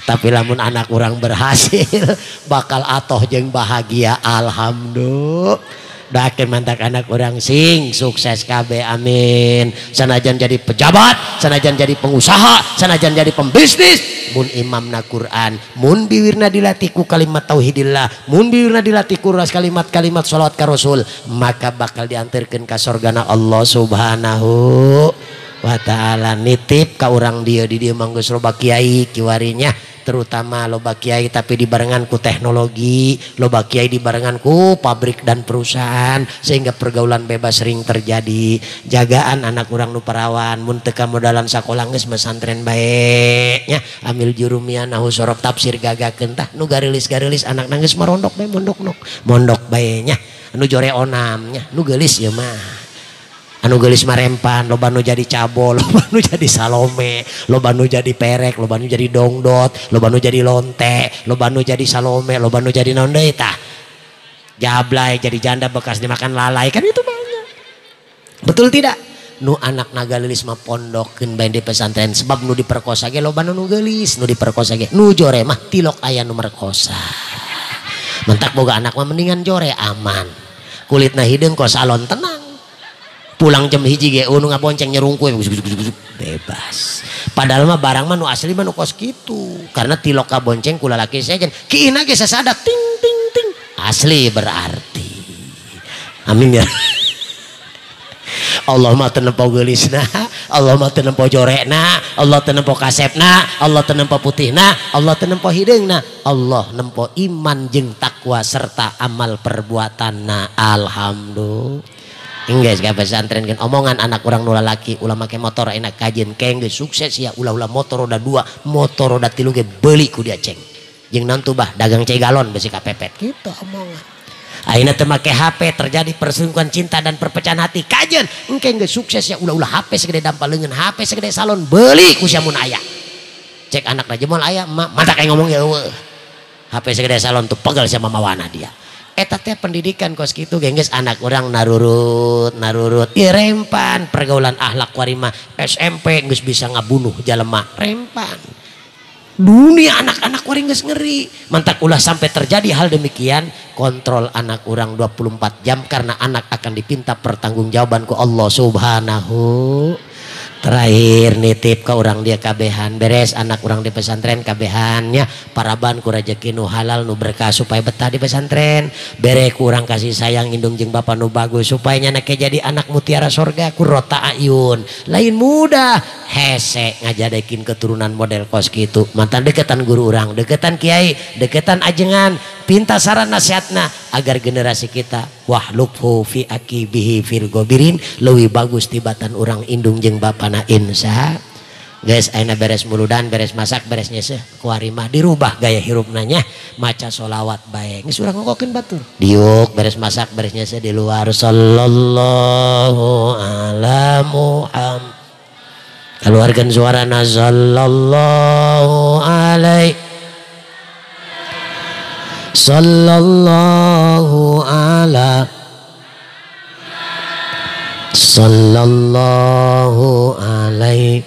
A: Tapi lamun anak urang berhasil bakal atoh jeung bahagia alhamdulillah. Doakeun mantak anak orang sing sukses KB amin. Sanajan jadi pejabat, sanajan jadi pengusaha, sanajan jadi pembisnis, mun imamna Quran, mun biwirna dilatih ku kalimat tauhidillah, mun biwirna dilatih ku kalimat-kalimat sholawat ka Rasul, maka bakal diantarkeun ka sorgana Allah Subhanahu wa ta'ala. Nitip ka urang dieu di dieu mah geus loba kiai kiwarinya, terutama loba kiai tapi dibarengan ku teknologi, loba kiai dibarengan ku pabrik dan perusahaan sehingga pergaulan bebas sering terjadi. Jagaan anak urang nu parawan mun teu kamodalan sakola geus mesantren bae nya, amil jurumiyah nahu sorof tafsir gagakeun tah nu garilis-garilis anak geus marondok bae mondok nok mondok bae nya, nu jore onam nya, nu geulis ieu mah. Anu geulis marempan, loba nu jadi cabol, loba nu jadi salome, loba nu jadi perek, loba nu jadi dongdot, loba nu jadi lonte, loba nu jadi salome, loba nu jadi naon deui tah. Jablay jadi janda bekas dimakan lalai kan itu banyak. Betul tidak? Nu anak naga geulis mah pondokeun bae di pesantren sebab nu diperkosa ge loba nu geulis, nu diperkosa ge nu jore mah tilok aya nu merkosa. Mentak boga anak mah mendingan jore aman. Kulitna hideung kos alon tenang. Pulang jam 1 ge nu ngabonceng nyerungkuy bebas. Padahal mah barang mah nu asli mah nu kos kitu. Karena tilok kabonceng kula laki sejen. Kiina ge sasadak ting ting ting. Asli berarti. Amin ya. Allah mah teu nempo geulisna, Allah mah teu nempo jorekna, Allah teu nempo kasepna, Allah teu nempo putihna, Allah teu nempo hideungna, Allah nempo iman jeung takwa serta amal perbuatanna. Alhamdulillah. Geus ka pesantren kan omongan anak urang nu lalaki ulah make motor enak kajen keng geus sukses ya ulah-ulah motor roda 2 motor roda 3 ge beuli ku dia ceng. Jeung naon tuh bah dagang cai galon besi kapepet gitu omongan. Ayeuna teu make HP terjadi perselingkuhan cinta dan perpecahan hati kajen engke geus sukses ya ulah-ulah HP segede dampal leungeun HP segede salon beuli ku sia mun aya. Cek anakna jemol aya emak mata kayak ngomong ya eueuh. HP segede salon tuh pegel sama mawana dia. Eta teh pendidikan kos kitu gengges anak urang narurut narurut ieu rempan pergaulan akhlak warima SMP geus bisa ngabunuh jalema rempan. Dunia anak-anak waring geus ngeri mantak ulah sampai terjadi hal demikian kontrol anak urang 24 jam karena anak akan dipinta pertanggungjawaban ku Allah Subhanahu. Terakhir nitip ke orang dia kabehan beres anak orang di pesantren kabehannya paraban ku rejeki nu halal nu berkah supaya betah di pesantren bere ku urang kasih sayang indung jeung bapa nu bagus supaya nyana ke jadi anak mutiara sorga ku rota ayun lain mudah hese ngajadekin keturunan model kos kitu mantan deketan guru urang deketan kiai deketan ajengan pinta saran nasihatna agar generasi kita wahlukhu fi akibihi fil gobirin leuwih bagus tibatan urang indung jeung bapana insya. Guys ayeuna beres muludan beres masak beres nyeseh kuari mah dirubah gaya hirupna nya maca solawat bae geus urang ngokokeun batur diuk beres masak beres nyeseh di luar sallallahu ala Muhammad keluarkan suarana sallallahu alaihi sallallahu ala sallallahu alaihi.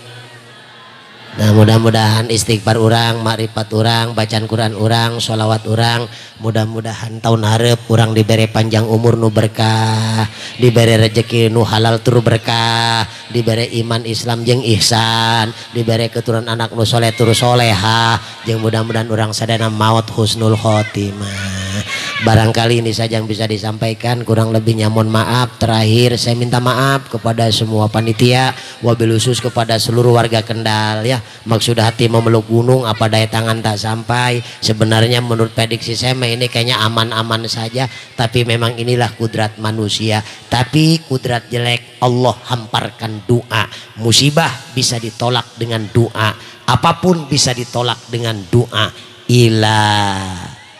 A: Nah mudah-mudahan istighfar urang, makrifat urang, bacaan Quran urang, sholawat urang, mudah-mudahan tahun hareup urang dibere panjang umur nu berkah, dibere rezeki nu halal tur berkah, dibere iman Islam jeung ihsan, dibere keturunan anak nu soleh tur soleha, jeung mudah-mudahan urang sadayana maut husnul khotimah. Barangkali ini saja yang bisa disampaikan, kurang lebihnya mohon maaf. Terakhir saya minta maaf kepada semua panitia, wabil khusus kepada seluruh warga Kendal ya. Maksud hati memeluk gunung apa daya tangan tak sampai. Sebenarnya menurut prediksi saya ini kayaknya aman-aman saja, tapi memang inilah kudrat manusia. Tapi kudrat jelek Allah hamparkan doa. Musibah bisa ditolak dengan doa, apapun bisa ditolak dengan doa. Ila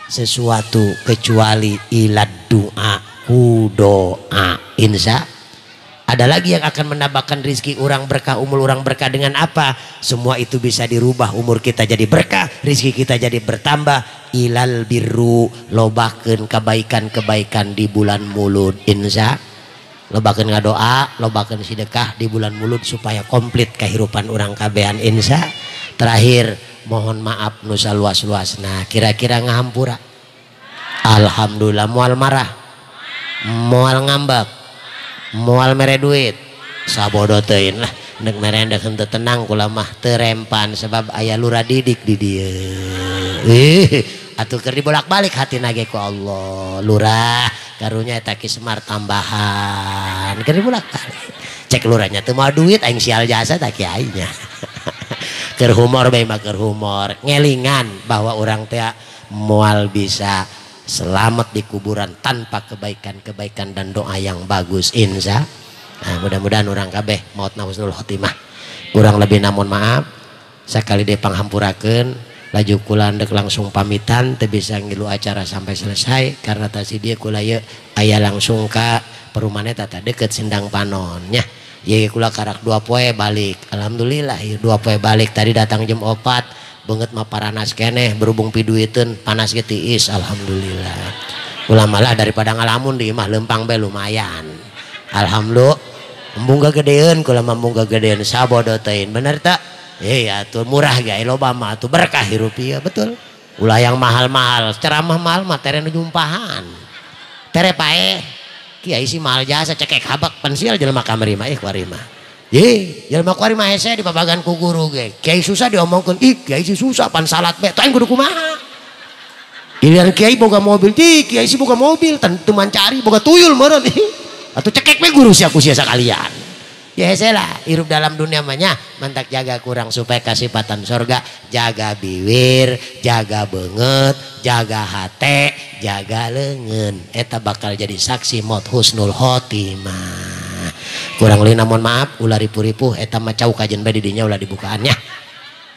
A: sesuatu kecuali ila doa ku doa insya. Ada lagi yang akan menambahkan rizki orang berkah, umur orang berkah dengan apa? Semua itu bisa dirubah, umur kita jadi berkah, rizki kita jadi bertambah. Ilal birru, lobakeun kebaikan-kebaikan di bulan Mulud insya. Lobakeun ngadoa, lobakeun sedekah di bulan Mulud supaya komplit kehidupan orang kabehan insya. Terakhir, mohon maaf nusa luas-luasna, kira-kira ngahampura. Alhamdulillah moal marah, moal ngambek, moal mere duit sabodo teuing lah nek mere endek henteu tenang kula mah teu rempan sebab aya lurah didik di dieu. Atuh keur dibolak-balik hatina ge ku Allah lurah karunya eta Ki Semar tambahan keur dibolak-balik cek lurahnya teu moal duit aing sial jasa tah kiainya. Keur humor bae mah keur humor ngelingan bahwa urang teh moal bisa selamat di kuburan tanpa kebaikan-kebaikan dan doa yang bagus insya. Nah, mudah-mudahan orang kabeh mautna husnul khotimah. Kurang lebih namun maaf sakali deui panghampurakeun laju kula ndek langsung pamitan teu bisa ngilu acara sampai selesai karena tasi dieu kula ieu aya langsung ka perumahan eta teh deket Sendang Panon nya. Ieu kula karak 2 poe balik. Alhamdulillah ieu 2 poe balik tadi datang jam 4. Banget mah paranas keneh berhubung piduiteun panas ge tiis alhamdulillah. Ulah malah daripada ngalamun di imah lempang bae lumayan. Alhamdulillah embung gagedeun kula mah embung gagedeun sabodo teuing bener tak? Iya atuh murah ge loba mah atuh berkah hirup ieu betul. Ulah yang mahal-mahal ceramah mahal mah tere nu jumpahan. Tere paeh kiai si mahal jasa cekek habak pensil jelema kamari mah kuari mah. Ye, jelema kuari mah hese dipabagan ku guru ge. Kiai susah diomongkeun, ih kiai si susah pan salat bae, tah aing kudu kumaha. Giliran kiai boga mobil, ih kiai si boga mobil, teu mancari boga tuyul meureun. Atuh cekek we guru sia ku sia sakalian. Ya hese lah hirup dalam dunia mah nya mantak jaga kurang supaya kasipatan sorga, jaga biwir, jaga beungeut, jaga hate, jaga leungeun. Eta bakal jadi saksi maut husnul khotimah. Kurang leuwih mohon maaf ulah ripuh-ripuh eta mah cau kajen bae di dinya ulah dibukaannya.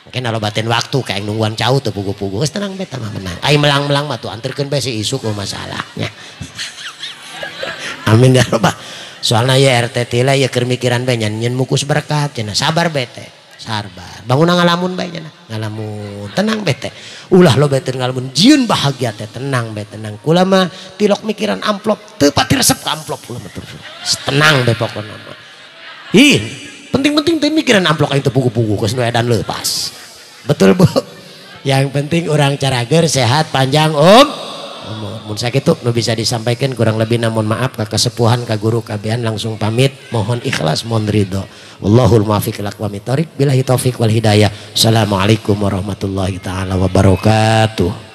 A: Mungkin kalau batin waktu kayak nungguan cau tuh pugu-pugu geus tenang beta mah menang. Ai melang-melang mah tuh anterkeun bae si isuk masalahnya. Amin ya robbal. Soalnya ya RT tila ya keur mikiran bae nyen mukus berkat cenah sabar bete. Sabar. Bangun ngalamun bae cenah. Ngalamun tenang bete. Ulah lo bete ngalamun jieun bahagia teh tenang bae tenang. Kula mah tilok mikiran amplop teu pati resep ka amplop kula mah terus. Tenang bae pokona mah. Ih, penting-penting teh mikiran amplop aing teu pugu-pugu geus nu edan leupas. Betul Bu. Yang penting orang carager sehat panjang om. Mun sakitu nu bisa disampaikan kurang lebih namun maaf ka kesepuhan ka guru kabehan langsung pamit mohon ikhlas mohon ridho. Wallahul muwaffiq ila aqwamit thoriq billahi taufik wal hidayah. Assalamualaikum warahmatullahi taala wabarakatuh.